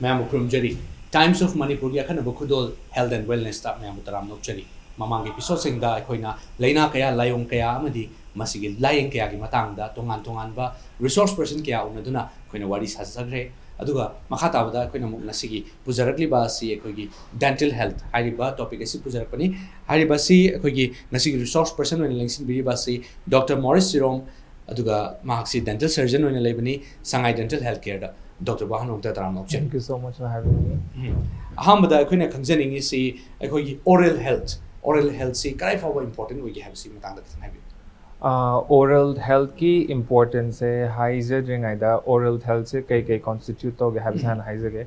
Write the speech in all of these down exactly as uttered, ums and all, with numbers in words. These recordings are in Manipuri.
ꯃꯌꯥꯝꯕꯨ ꯈꯨꯔꯨꯝꯖꯔꯤ꯫ Times of Manipurꯒꯤ ꯑꯈꯟꯅꯕ ꯈꯨꯗꯣꯜ Health and Wellnessꯇ ꯃꯌꯥꯝꯕꯨ ꯇꯔꯥꯝꯅ ꯑꯣꯛꯆꯔꯤ꯫ ꯃꯃꯥꯡꯒꯤ episodeꯁꯤꯡꯗ ꯑꯩꯈꯣꯏꯅ ꯂꯥꯏꯅꯥ ꯀꯌꯥ, ꯂꯥꯏꯑꯣꯡ ꯀꯌꯥ ꯑꯃꯗꯤ ꯃꯁꯤꯒꯤ ꯂꯥꯏꯌꯦꯡ ꯀꯌꯥꯒꯤ ꯃꯇꯥꯡꯗ ꯇꯣꯉꯥꯟ ꯇꯣꯉꯥꯟꯕ resource person ꯀꯌꯥ ꯎꯅꯗꯨꯅ ꯑꯩꯈꯣꯏꯅ ꯋꯥꯔꯤ ꯁꯥꯖꯈ꯭ꯔꯦ꯫ ꯑꯗꯨꯒ ꯃꯈꯥ ꯇꯥꯕꯗ ꯑꯩꯈꯣꯏꯅ ꯑꯃꯨꯛ ꯉꯁꯤꯒꯤ ꯄꯨꯖꯔꯛꯂꯤꯕ ꯑꯁꯤ ꯑꯩꯈꯣꯏꯒꯤ dental health ꯍꯥꯏꯔꯤꯕ topic ꯑꯁꯤ ꯄꯨꯖꯔꯛꯄꯅꯤ꯫ ꯍꯥꯏꯔꯤꯕ ꯑꯁꯤ ꯑꯩꯈꯣꯏꯒꯤ ꯉꯁꯤꯒꯤ resource person ꯑꯣꯏꯅ ꯂꯦꯡꯁꯤꯟꯕꯤꯔꯤꯕ ꯑꯁꯤ Doctor ꯃꯣꯔꯤꯁ ꯁꯤꯔꯣꯝ, ꯑꯗꯨꯒ ꯃꯍꯥꯛꯁꯤ dental surgeon ꯑꯣꯏꯅ ꯂꯩꯕꯅꯤ, ꯁꯉꯥꯏ Dental Health Careꯗ꯫ Doctor ꯕꯨ ꯑꯍꯥꯟꯕꯃꯛꯇ ꯇꯔꯥꯝꯅ ꯑꯣꯛꯆꯔꯤ꯫ Thank you so much for having me. ꯎꯝ꯫ ꯑꯍꯥꯟꯕꯗ ꯑꯩꯈꯣꯏꯅ ꯈꯪꯖꯅꯤꯡꯉꯤꯁꯤ ꯑꯩꯈꯣꯏꯒꯤ oral health, oral healthꯁꯤ ꯀꯗꯥꯏ ꯐꯥꯎꯕ important ꯑꯣꯏꯒꯦ ꯍꯥꯏꯕꯁꯤ ꯃꯇꯥꯡꯗ ꯈꯤꯇꯪ ꯍꯥꯏꯕꯤꯌꯨ꯫ ꯑꯥ, oral healthꯀꯤ importanceꯁꯦ ꯍꯥꯏꯖꯗ꯭ꯔꯤꯉꯩꯗ oral healthꯁꯦ ꯀꯩ ꯀꯩ constitute ꯇꯧꯒꯦ ꯍꯥꯏꯕꯁꯦ ꯍꯥꯟꯅ ꯍꯥꯏꯖꯒꯦ꯫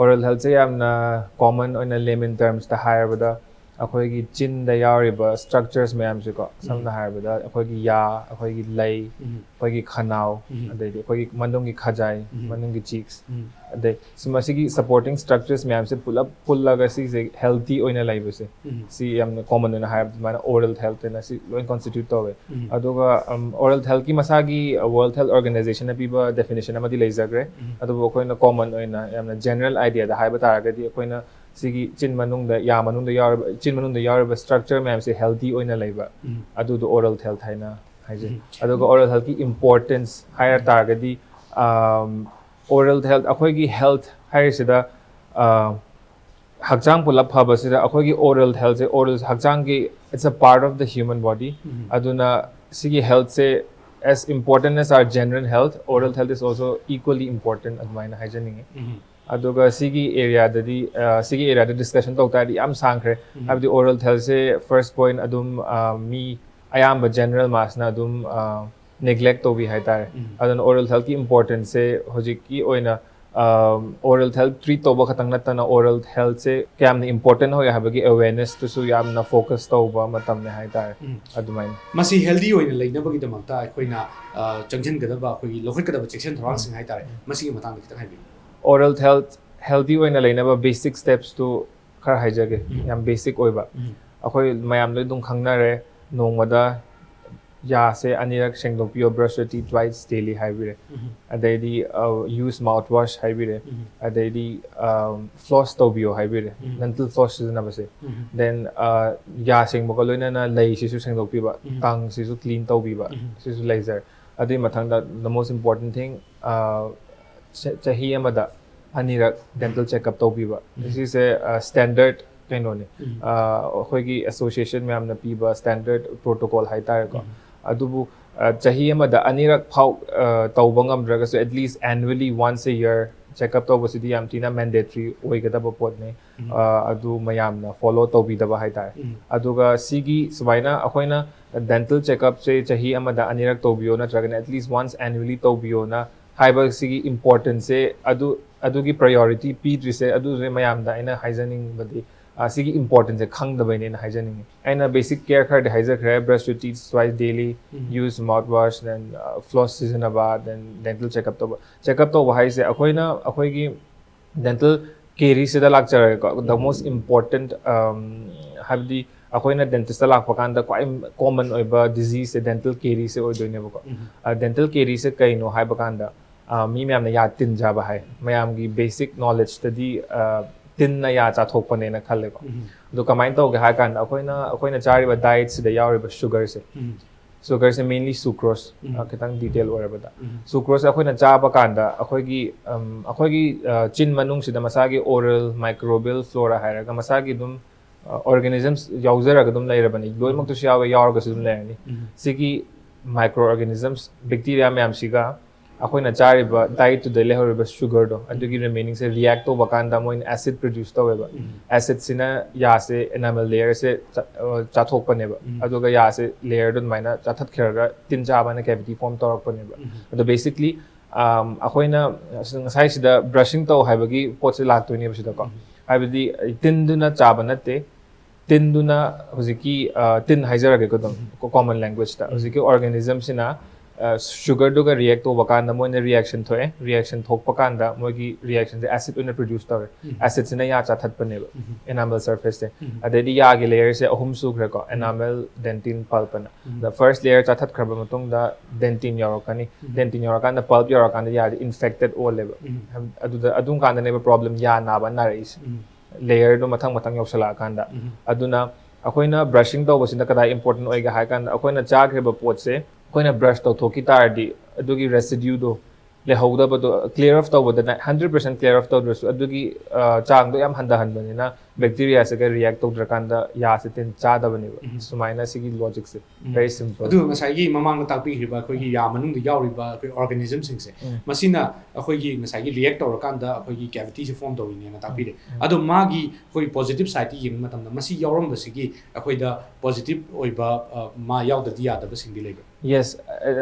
Oral healthꯁꯦ ꯌꯥꯝꯅ common ꯑꯣꯏꯅ layman termsꯇ ꯍꯥꯏꯔꯕꯗ ꯑꯩꯈꯣꯏꯒꯤ ꯆꯤꯟꯗ ꯌꯥꯎꯔꯤꯕ structures ꯃꯌꯥꯝꯁꯦꯀꯣ, ꯁꯝꯅ ꯍꯥꯏꯔꯕꯗ ꯑꯩꯈꯣꯏꯒꯤ ꯌꯥ, ꯑꯩꯈꯣꯏꯒꯤ ꯂꯩ, ꯎꯝ꯫ ꯑꯩꯈꯣꯏꯒꯤ ꯈꯅꯥꯎ, ꯎꯝ꯫ ꯑꯗꯩꯗꯤ ꯑꯩꯈꯣꯏꯒꯤ ꯃꯅꯨꯡꯒꯤ ꯈꯖꯥꯏ, ꯎꯝ꯫ ꯃꯅꯨꯡꯒꯤ cheeks, ꯎꯝ꯫ ꯑꯗꯩ ꯁꯤ ꯃꯁꯤꯒꯤ supporting structures ꯃꯌꯥꯝꯁꯦ ꯄꯨꯂꯞ ꯄꯨꯜꯂꯒ ꯁꯤꯁꯦ healthy ꯑꯣꯏꯅ ꯂꯩꯕꯁꯦ, ꯎꯝ꯫ ꯁꯤ ꯌꯥꯝꯅ common ꯑꯣꯏꯅ ꯍꯥꯏꯔꯕ ꯑꯗꯨꯃꯥꯏꯅ oral health ꯍꯥꯏꯅ ꯁꯤ ꯂꯣꯏ constitute ꯇꯧꯋꯦ꯫ ꯎꯝ꯫ ꯑꯗꯨꯒ ꯎꯝ, oral healthꯀꯤ ꯃꯁꯥꯒꯤ World Health Organizationꯅ ꯄꯤꯕ definition ꯑꯃꯗꯤ ꯂꯩꯖꯈ꯭ꯔꯦ꯫ ꯎꯝ꯫ ꯑꯗꯨꯕꯨ ꯑꯩꯈꯣꯏꯅ common ꯑꯣꯏꯅ ꯌꯥꯝꯅ general ideaꯗ ꯍꯥꯏꯕ ꯇꯥꯔꯒꯗꯤ ꯑꯩꯈꯣꯏꯅ ꯁꯤꯒꯤ ꯆꯤꯟ ꯃꯅꯨꯡꯗ, ꯌꯥ ꯃꯅꯨꯡꯗ ꯌꯥꯎꯔꯤꯕ, ꯆꯤꯟ ꯃꯅꯨꯡꯗ ꯌꯥꯎꯔꯤꯕ structure ꯃꯌꯥꯝꯁꯦ healthy ꯑꯣꯏꯅ ꯂꯩꯕ, ꯎꯝ꯫ ꯑꯗꯨꯗꯣ oral health ꯍꯥꯏꯅ ꯍꯥꯏꯖꯩ꯫ ꯎꯝ꯫ ꯑꯗꯨꯒ oral healthꯀꯤ importance ꯍꯥꯏꯔ ꯇꯥꯔꯒꯗꯤ, ꯎꯝ, oral health, ꯑꯩꯈꯣꯏꯒꯤ health ꯍꯥꯏꯔꯤꯁꯤꯗ, ꯑ, ꯍꯛꯆꯥꯡ ꯄꯨꯂꯞ ꯐꯕꯁꯤꯗ ꯑꯩꯈꯣꯏꯒꯤ oral healthꯁꯦ, oral ꯍꯛꯆꯥꯡꯒꯤ, it's a part of the human body꯫ ꯎꯝ꯫ ꯑꯗꯨꯅ ꯁꯤꯒꯤ healthꯁꯦ as important as our general health, oral health is also equally important ꯑꯗꯨꯃꯥꯏꯅ ꯍꯥꯏꯖꯅꯤꯡꯉꯤ꯫ ꯎꯝ꯫ ꯑꯗꯨꯒ ꯁꯤꯒꯤ areaꯗꯗꯤ, ꯑ, ꯁꯤꯒꯤ areaꯗ discussion ꯇꯧ ꯇꯥꯔꯗꯤ ꯌꯥꯝ ꯁꯥꯡꯈ꯭ꯔꯦ꯫ ꯎꯝ꯫ ꯍꯥꯏꯕꯗꯤ oral healthꯁꯦ first point ꯑꯗꯨꯝ, ꯑ, ꯃꯤ ꯑꯌꯥꯝꯕ general massꯅ ꯑꯗꯨꯝ, ꯑ, neglect ꯇꯧꯕꯤ ꯍꯥꯏꯇꯥꯔꯦ꯫ ꯎꯝ꯫ ꯑꯗꯨꯅ oral healthꯀꯤ importanceꯁꯦ ꯍꯧꯖꯤꯛꯀꯤ ꯑꯣꯏꯅ, ꯑ, oral health treat ꯇꯧꯕ ꯈꯛꯇꯪ ꯅꯠꯇꯅ oral healthꯁꯦ ꯀꯌꯥꯝꯅ important ꯑꯣꯏ ꯍꯥꯏꯕꯒꯤ awarenessꯇꯨꯁꯨ ꯌꯥꯝꯅ focus ꯇꯧꯕ ꯃꯇꯝꯅꯤ ꯍꯥꯏꯇꯥꯔꯦ꯫ ꯎꯝ꯫ ꯑꯗꯨꯃꯥꯏꯅ꯫ ꯃꯁꯤ healthy ꯑꯣꯏꯅ ꯂꯩꯅꯕꯒꯤꯗꯃꯛꯇ ꯑꯩꯈꯣꯏꯅ, ꯑ, ꯆꯪꯁꯤꯟꯒꯗꯕ, ꯑꯩꯈꯣꯏꯒꯤ ꯂꯧꯈꯠꯀꯗꯕ ꯆꯦꯛꯁꯤꯟ ꯊꯧꯔꯥꯡꯁꯤꯡ ꯍꯥꯏꯇꯥꯔꯦ, ꯃꯁꯤꯒꯤ ꯃꯇꯥꯡꯗ ꯈꯤꯇꯪ ꯍꯥꯏꯕꯤꯌꯨ꯫ Oral health healthy ꯑꯣꯏꯅ ꯂꯩꯅꯕ basic stepsꯇꯨ ꯈꯔ ꯍꯥꯏꯖꯒꯦ꯫ ꯎꯝ꯫ ꯌꯥꯝ basic ꯑꯣꯏꯕ꯫ ꯎꯝ꯫ ꯑꯩꯈꯣꯏ ꯃꯌꯥꯝ ꯂꯣꯏ ꯑꯗꯨꯝ ꯈꯪꯅꯔꯦ, ꯅꯣꯡꯃꯗ ꯌꯥꯁꯦ ꯑꯅꯤꯔꯛ ꯁꯦꯡꯗꯣꯛꯄꯤꯌꯣ, brush your teeth twice daily ꯍꯥꯏꯕꯤꯔꯦ꯫ ꯑꯗꯩꯗꯤ use mouthwash ꯍꯥꯏꯕꯤꯔꯦ꯫ ꯑꯗꯩꯗꯤ floss ꯇꯧꯕꯤꯌꯣ ꯍꯥꯏꯕꯤꯔꯦ, dental floss ꯁꯤꯖꯤꯟꯅꯕꯁꯦ꯫ Then ꯌꯥ ꯁꯦꯡꯕꯒ ꯂꯣꯏꯅꯅ ꯂꯩꯁꯤꯁꯨ ꯁꯦꯡꯗꯣꯛꯄꯤꯕ, tongue ꯁꯤꯁꯨ clean ꯇꯧꯕꯤꯕ, ꯁꯤꯁꯨ ꯂꯩꯖꯔꯦ꯫ ꯑꯗꯨꯒꯤ ꯃꯊꯪꯗ the most important thing, ꯆꯍꯤ ꯑꯃꯗ ꯑꯅꯤꯔꯛ dental checkup ꯇꯧꯕꯤꯕ꯫ ꯁꯤꯁꯦ standard ꯀꯩꯅꯣꯅꯤ, ꯑꯩꯈꯣꯏꯒꯤ association ꯃꯌꯥꯝꯅ ꯄꯤꯕ standard protocol ꯍꯥꯏꯇꯥꯔꯦꯀꯣ꯫ ꯑꯗꯨꯕꯨ ꯆꯍꯤ ꯑꯃꯗ ꯑꯅꯤꯔꯛ ꯐꯥꯎ ꯇꯧꯕ ꯉꯝꯗ꯭ꯔꯒꯁꯨ, at least annually once a year checkup ꯇꯧꯕꯁꯤꯗꯤ ꯌꯥꯝ ꯊꯤꯅ mandatory ꯑꯣꯏꯒꯗꯕ ꯄꯣꯠꯅꯤ꯫ ꯑꯗꯨ ꯃꯌꯥꯝꯅ follow ꯇꯧꯕꯤꯗꯕ ꯍꯥꯏꯇꯥꯔꯦ꯫ ꯑꯗꯨꯒ ꯁꯤꯒꯤ ꯁꯨꯃꯥꯏꯅ ꯑꯩꯈꯣꯏꯅ dental checkupꯁꯦ ꯆꯍꯤ ꯑꯃꯗ ꯑꯅꯤꯔꯛ ꯇꯧꯕꯤꯌꯣ ꯅꯠꯇ꯭ꯔꯒꯅ at least once annually ꯇꯧꯕꯤꯌꯣꯅ ꯍꯥꯏꯕꯁꯤꯒꯤ importanceꯁꯦ, ꯑꯗꯨ ꯑꯗꯨꯒꯤ priority ꯄꯤꯗ꯭ꯔꯤꯁꯦ, ꯑꯗꯨꯁꯦ ꯃꯌꯥꯝꯗ ꯑꯩꯅ ꯍꯥꯏꯖꯅꯤꯡꯕꯗꯤ, ꯁꯤꯒꯤ importanceꯁꯦ ꯈꯪꯗꯕꯩꯅꯦꯅ ꯍꯥꯏꯖꯅꯤꯡꯉꯤ꯫ ꯑꯩꯅ basic care ꯈꯔꯗꯤ ꯍꯥꯏꯖꯈ꯭ꯔꯦ, brush your teeth twice daily, use mouthwash, then floss ꯁꯤꯖꯤꯟꯅꯕ, then dental checkup ꯇꯧꯕ꯫ Checkup ꯇꯧꯕ ꯍꯥꯏꯁꯦ ꯑꯩꯈꯣꯏꯅ ꯑꯩꯈꯣꯏꯒꯤ dental caryꯁꯤꯗ ꯂꯥꯛꯆꯔꯒꯦꯀꯣ꯫ The most important, ꯍꯥꯏꯕꯗꯤ ꯑꯩꯈꯣꯏꯅ dentistꯇ ꯂꯥꯛꯄ ꯀꯥꯟꯗ ꯈ꯭ꯋꯥꯏ common ꯑꯣꯏꯕ diseaseꯁꯦ dental caryꯁꯦ ꯑꯣꯏꯗꯣꯏꯅꯦꯕꯀꯣ꯫ Dental caryꯁꯦ ꯀꯩꯅꯣ ꯍꯥꯏꯕ ꯀꯥꯟꯗ, ꯃꯤ ꯃꯌꯥꯝꯅ ꯌꯥ ꯇꯤꯟ ꯆꯥꯕ ꯍꯥꯏ, ꯃꯌꯥꯝꯒꯤ basic knowledgeꯇꯗꯤ ꯇꯤꯟꯅ ꯌꯥ ꯆꯥꯊꯣꯛꯄꯅꯦꯅ ꯈꯜꯂꯦꯀꯣ꯫ ꯑꯗꯣ ꯀꯃꯥꯏꯅ ꯇꯧꯒꯦ ꯍꯥꯏ ꯀꯥꯟꯗ, ꯑꯩꯈꯣꯏꯅ ꯑꯩꯈꯣꯏꯅ ꯆꯥꯔꯤꯕ dietꯁꯤꯗ ꯌꯥꯎꯔꯤꯕ sugarꯁꯦ, sugarꯁꯦ mainly sucrose, ꯈꯤꯇꯪ detail ꯑꯣꯏꯔꯕꯗ, sucrose ꯑꯩꯈꯣꯏꯅ ꯆꯥꯕ ꯀꯥꯟꯗ ꯑꯩꯈꯣꯏꯒꯤ ꯑꯩꯈꯣꯏꯒꯤ ꯆꯤꯟ ꯃꯅꯨꯡꯁꯤꯗ ꯃꯁꯥꯒꯤ oral microbial flora ꯍꯥꯏꯔꯒ ꯃꯁꯥꯒꯤ ꯑꯗꯨꯝ organisms ꯌꯥꯎꯖꯔꯒ ꯑꯗꯨꯝ ꯂꯩꯔꯕꯅꯤ꯫ ꯂꯣꯏꯅꯃꯛꯇꯁꯨ ꯌꯥꯎꯋꯦ, ꯌꯥꯎꯔꯒꯁꯨ ꯑꯗꯨꯝ ꯂꯩꯔꯅꯤ꯫ ꯁꯤꯒꯤ microorganisms, bacteria ꯃꯌꯥꯝꯁꯤꯒ ꯑꯩꯈꯣꯏꯅ ꯆꯥꯔꯤꯕ dietꯇꯨꯗ ꯂꯩꯍꯧꯔꯤꯕ sugarꯗꯣ, ꯑꯗꯨꯒꯤ remainingꯁꯦ react ꯇꯧꯕ ꯀꯥꯟꯗ ꯃꯣꯏꯅ acid produce ꯇꯧꯋꯦꯕ꯫ Acidꯁꯤꯅ ꯌꯥꯁꯦ enamel layerꯁꯦ ꯆꯥꯊꯣꯛꯄꯅꯦꯕ꯫ ꯑꯗꯨꯒ ꯌꯥꯁꯦ layerꯗꯣ ꯑꯗꯨꯃꯥꯏꯅ ꯆꯥꯊꯠꯈ꯭ꯔꯒ ꯇꯤꯟ ꯆꯥꯕꯅ cavity form ꯇꯧꯔꯛꯄꯅꯦꯕ꯫ ꯑꯗꯣ basically ꯑꯩꯈꯣꯏꯅ ꯉꯁꯥꯏꯁꯤꯗ brushing ꯇꯧ ꯍꯥꯏꯕꯒꯤ ꯄꯣꯠꯁꯦ ꯂꯥꯛꯇꯣꯏꯅꯦꯕ ꯁꯤꯗꯀꯣ꯫ ꯍꯥꯏꯕꯗꯤ ꯇꯤꯟꯗꯨꯅ ꯆꯥꯕ ꯅꯠꯇꯦ, ꯇꯤꯟꯗꯨꯅ ꯍꯧꯖꯤꯛꯀꯤ ꯇꯤꯟ ꯍꯥꯏꯖꯔꯒꯦꯀꯣ ꯑꯗꯨꯝ common languageꯇ, ꯍꯧꯖꯤꯛꯀꯤ organismꯁꯤꯅ ꯁꯨꯒꯔꯗꯨꯒ ꯔꯤꯌꯦꯛ ꯇꯧꯕ ꯀꯥꯟꯗ ꯃꯣꯏꯅ ꯔꯤꯌꯦꯛꯁꯟ ꯊꯣꯛꯑꯦ꯫ ꯔꯤꯌꯦꯛꯁꯟ ꯊꯣꯛꯄ ꯀꯥꯟꯗ ꯃꯣꯏꯒꯤ ꯔꯤꯌꯦꯛꯁꯟꯁꯦ ꯑꯦꯁꯤꯠ ꯑꯣꯏꯅ ꯄ꯭ꯔꯣꯗ꯭ꯌꯨꯁ ꯇꯧꯔꯦ꯫ ꯑꯦꯁꯤꯠꯁꯤꯅ ꯌꯥ ꯆꯥꯊꯠꯄꯅꯦꯕ, ꯑꯦꯅꯥꯃꯦꯜ ꯁꯔꯐꯦꯁꯁꯦ꯫ ꯑꯗꯩꯗꯤ ꯌꯥꯒꯤ ꯂꯦꯌꯔꯁꯦ ꯑꯍꯨꯝ ꯁꯨꯈ꯭ꯔꯦꯀꯣ, ꯑꯦꯅꯥꯃꯦꯜ, ꯗꯦꯟꯇꯤꯟ, ꯄꯜꯄꯅ꯫ ꯗ ꯐꯥꯔꯁ ꯂꯦꯌꯔ ꯆꯥꯊꯠꯈ꯭ꯔꯕ ꯃꯇꯨꯡꯗ ꯗꯦꯟꯇꯤꯟ ꯌꯧꯔꯛꯀꯅꯤ꯫ ꯗꯦꯟꯇꯤꯟ ꯌꯧꯔꯀꯥꯟꯗ ꯄꯜꯞ ꯌꯧꯔꯀꯥꯟꯗ ꯌꯥꯗꯤ ꯏꯟꯐꯦꯛꯇꯦꯠ ꯑꯣꯜꯂꯦꯕ꯫ ꯑꯗꯨꯗ ꯑꯗꯨꯝ ꯀꯥꯟꯗꯅꯦꯕ ꯄ꯭ꯔꯣꯕ꯭ꯂꯦꯝ, ꯌꯥ ꯅꯥꯕ ꯅꯥꯔꯛꯏꯁꯦ꯫ ꯂꯦꯌꯔꯗꯣ ꯃꯊꯪ ꯃꯊꯪ ꯌꯧꯁꯜꯂꯛꯑꯀꯥꯟꯗ꯫ ꯑꯗꯨꯅ ꯑꯩꯈꯣꯏꯅ ꯕ꯭ꯔꯁꯤꯡ ꯇꯧꯕꯁꯤꯅ ꯀꯗꯥꯏ ꯏꯝꯄꯣꯔꯇꯦꯟ ꯑꯣꯏꯒꯦ ꯍꯥꯏ ꯀꯥꯟꯗ, ꯑꯩꯈꯣꯏꯅ ꯆꯥꯈ꯭ꯔꯤꯕ ꯄꯣꯠꯁꯦ ꯑꯩꯈꯣꯏꯅ ꯕ꯭ꯔꯁ ꯇꯧꯊꯣꯛꯈꯤ ꯇꯥꯔꯗꯤ, ꯑꯗꯨꯒꯤ ꯔꯦꯁꯤꯗ꯭ꯌꯨꯗꯣ ꯂꯩꯍꯧꯗꯕꯗꯣ ꯀ꯭ꯂꯤꯌꯥꯔ ꯑꯞ ꯇꯧꯕꯗ, ꯍꯟꯗ꯭ꯔꯦꯠ ꯄꯥꯔꯁꯦꯟ ꯀ꯭ꯂꯤꯌꯥꯔ ꯑꯞ ꯇꯧꯗ꯭ꯔꯁꯨ, ꯑꯗꯨꯒꯤ ꯑ, ꯆꯥꯡꯗꯣ ꯌꯥꯝ ꯍꯟꯊꯍꯟꯕꯅꯤꯅ ꯕꯦꯛꯇꯤꯔꯤꯌꯥꯁꯤꯒ ꯔꯤꯌꯦꯛ ꯇꯧꯗ꯭ꯔꯀꯥꯟꯗ ꯌꯥꯁꯦ ꯇꯤꯟ ꯆꯥꯗꯕꯅꯦꯕ꯫ ꯁꯨꯃꯥꯏꯅ ꯁꯤꯒꯤ ꯂꯣꯖꯤꯛꯁꯦ꯫ Very simple. ꯑꯗꯨꯒ ꯉꯁꯥꯏꯒꯤ ꯃꯃꯥꯡꯗ ꯇꯥꯛꯄꯤꯈ꯭ꯔꯤꯕ ꯑꯩꯈꯣꯏꯒꯤ ꯌꯥ ꯃꯅꯨꯡꯗ ꯌꯥꯎꯔꯤꯕ ꯑꯩꯈꯣꯏ ꯑꯣꯔꯒꯥꯅꯤꯖꯝꯁꯤꯡꯁꯦ, ꯃꯁꯤꯅ ꯑꯩꯈꯣꯏꯒꯤ ꯉꯁꯥꯏꯒꯤ ꯔꯤꯌꯦꯛ ꯇꯧꯔꯀꯥꯟꯗ ꯑꯩꯈꯣꯏꯒꯤ ꯀꯦꯕꯤꯇꯤꯁꯦ ꯐꯣꯔꯝ ꯇꯧꯔꯤꯅꯦꯅ ꯇꯥꯛꯄꯤꯔꯦ꯫ ꯑꯗꯣ ꯃꯥꯒꯤ ꯑꯩꯈꯣꯏ ꯄꯣꯖꯤꯇꯤꯚ ꯁꯥꯏꯠꯇ ꯌꯦꯡꯕ ꯃꯇꯝꯗ ꯃꯁꯤ ꯌꯥꯎꯔꯝꯕꯁꯤꯒꯤ ꯑꯩꯈꯣꯏꯗ ꯄꯣꯖꯤꯇꯤꯚ ꯑꯣꯏꯕ, ꯑ, ꯃꯥ ꯌꯥꯎꯗꯗꯤ ꯌꯥꯗꯕꯁꯤꯡꯗꯤ ꯂꯩꯕ꯭ꯔꯥ? ꯌꯦꯁ꯫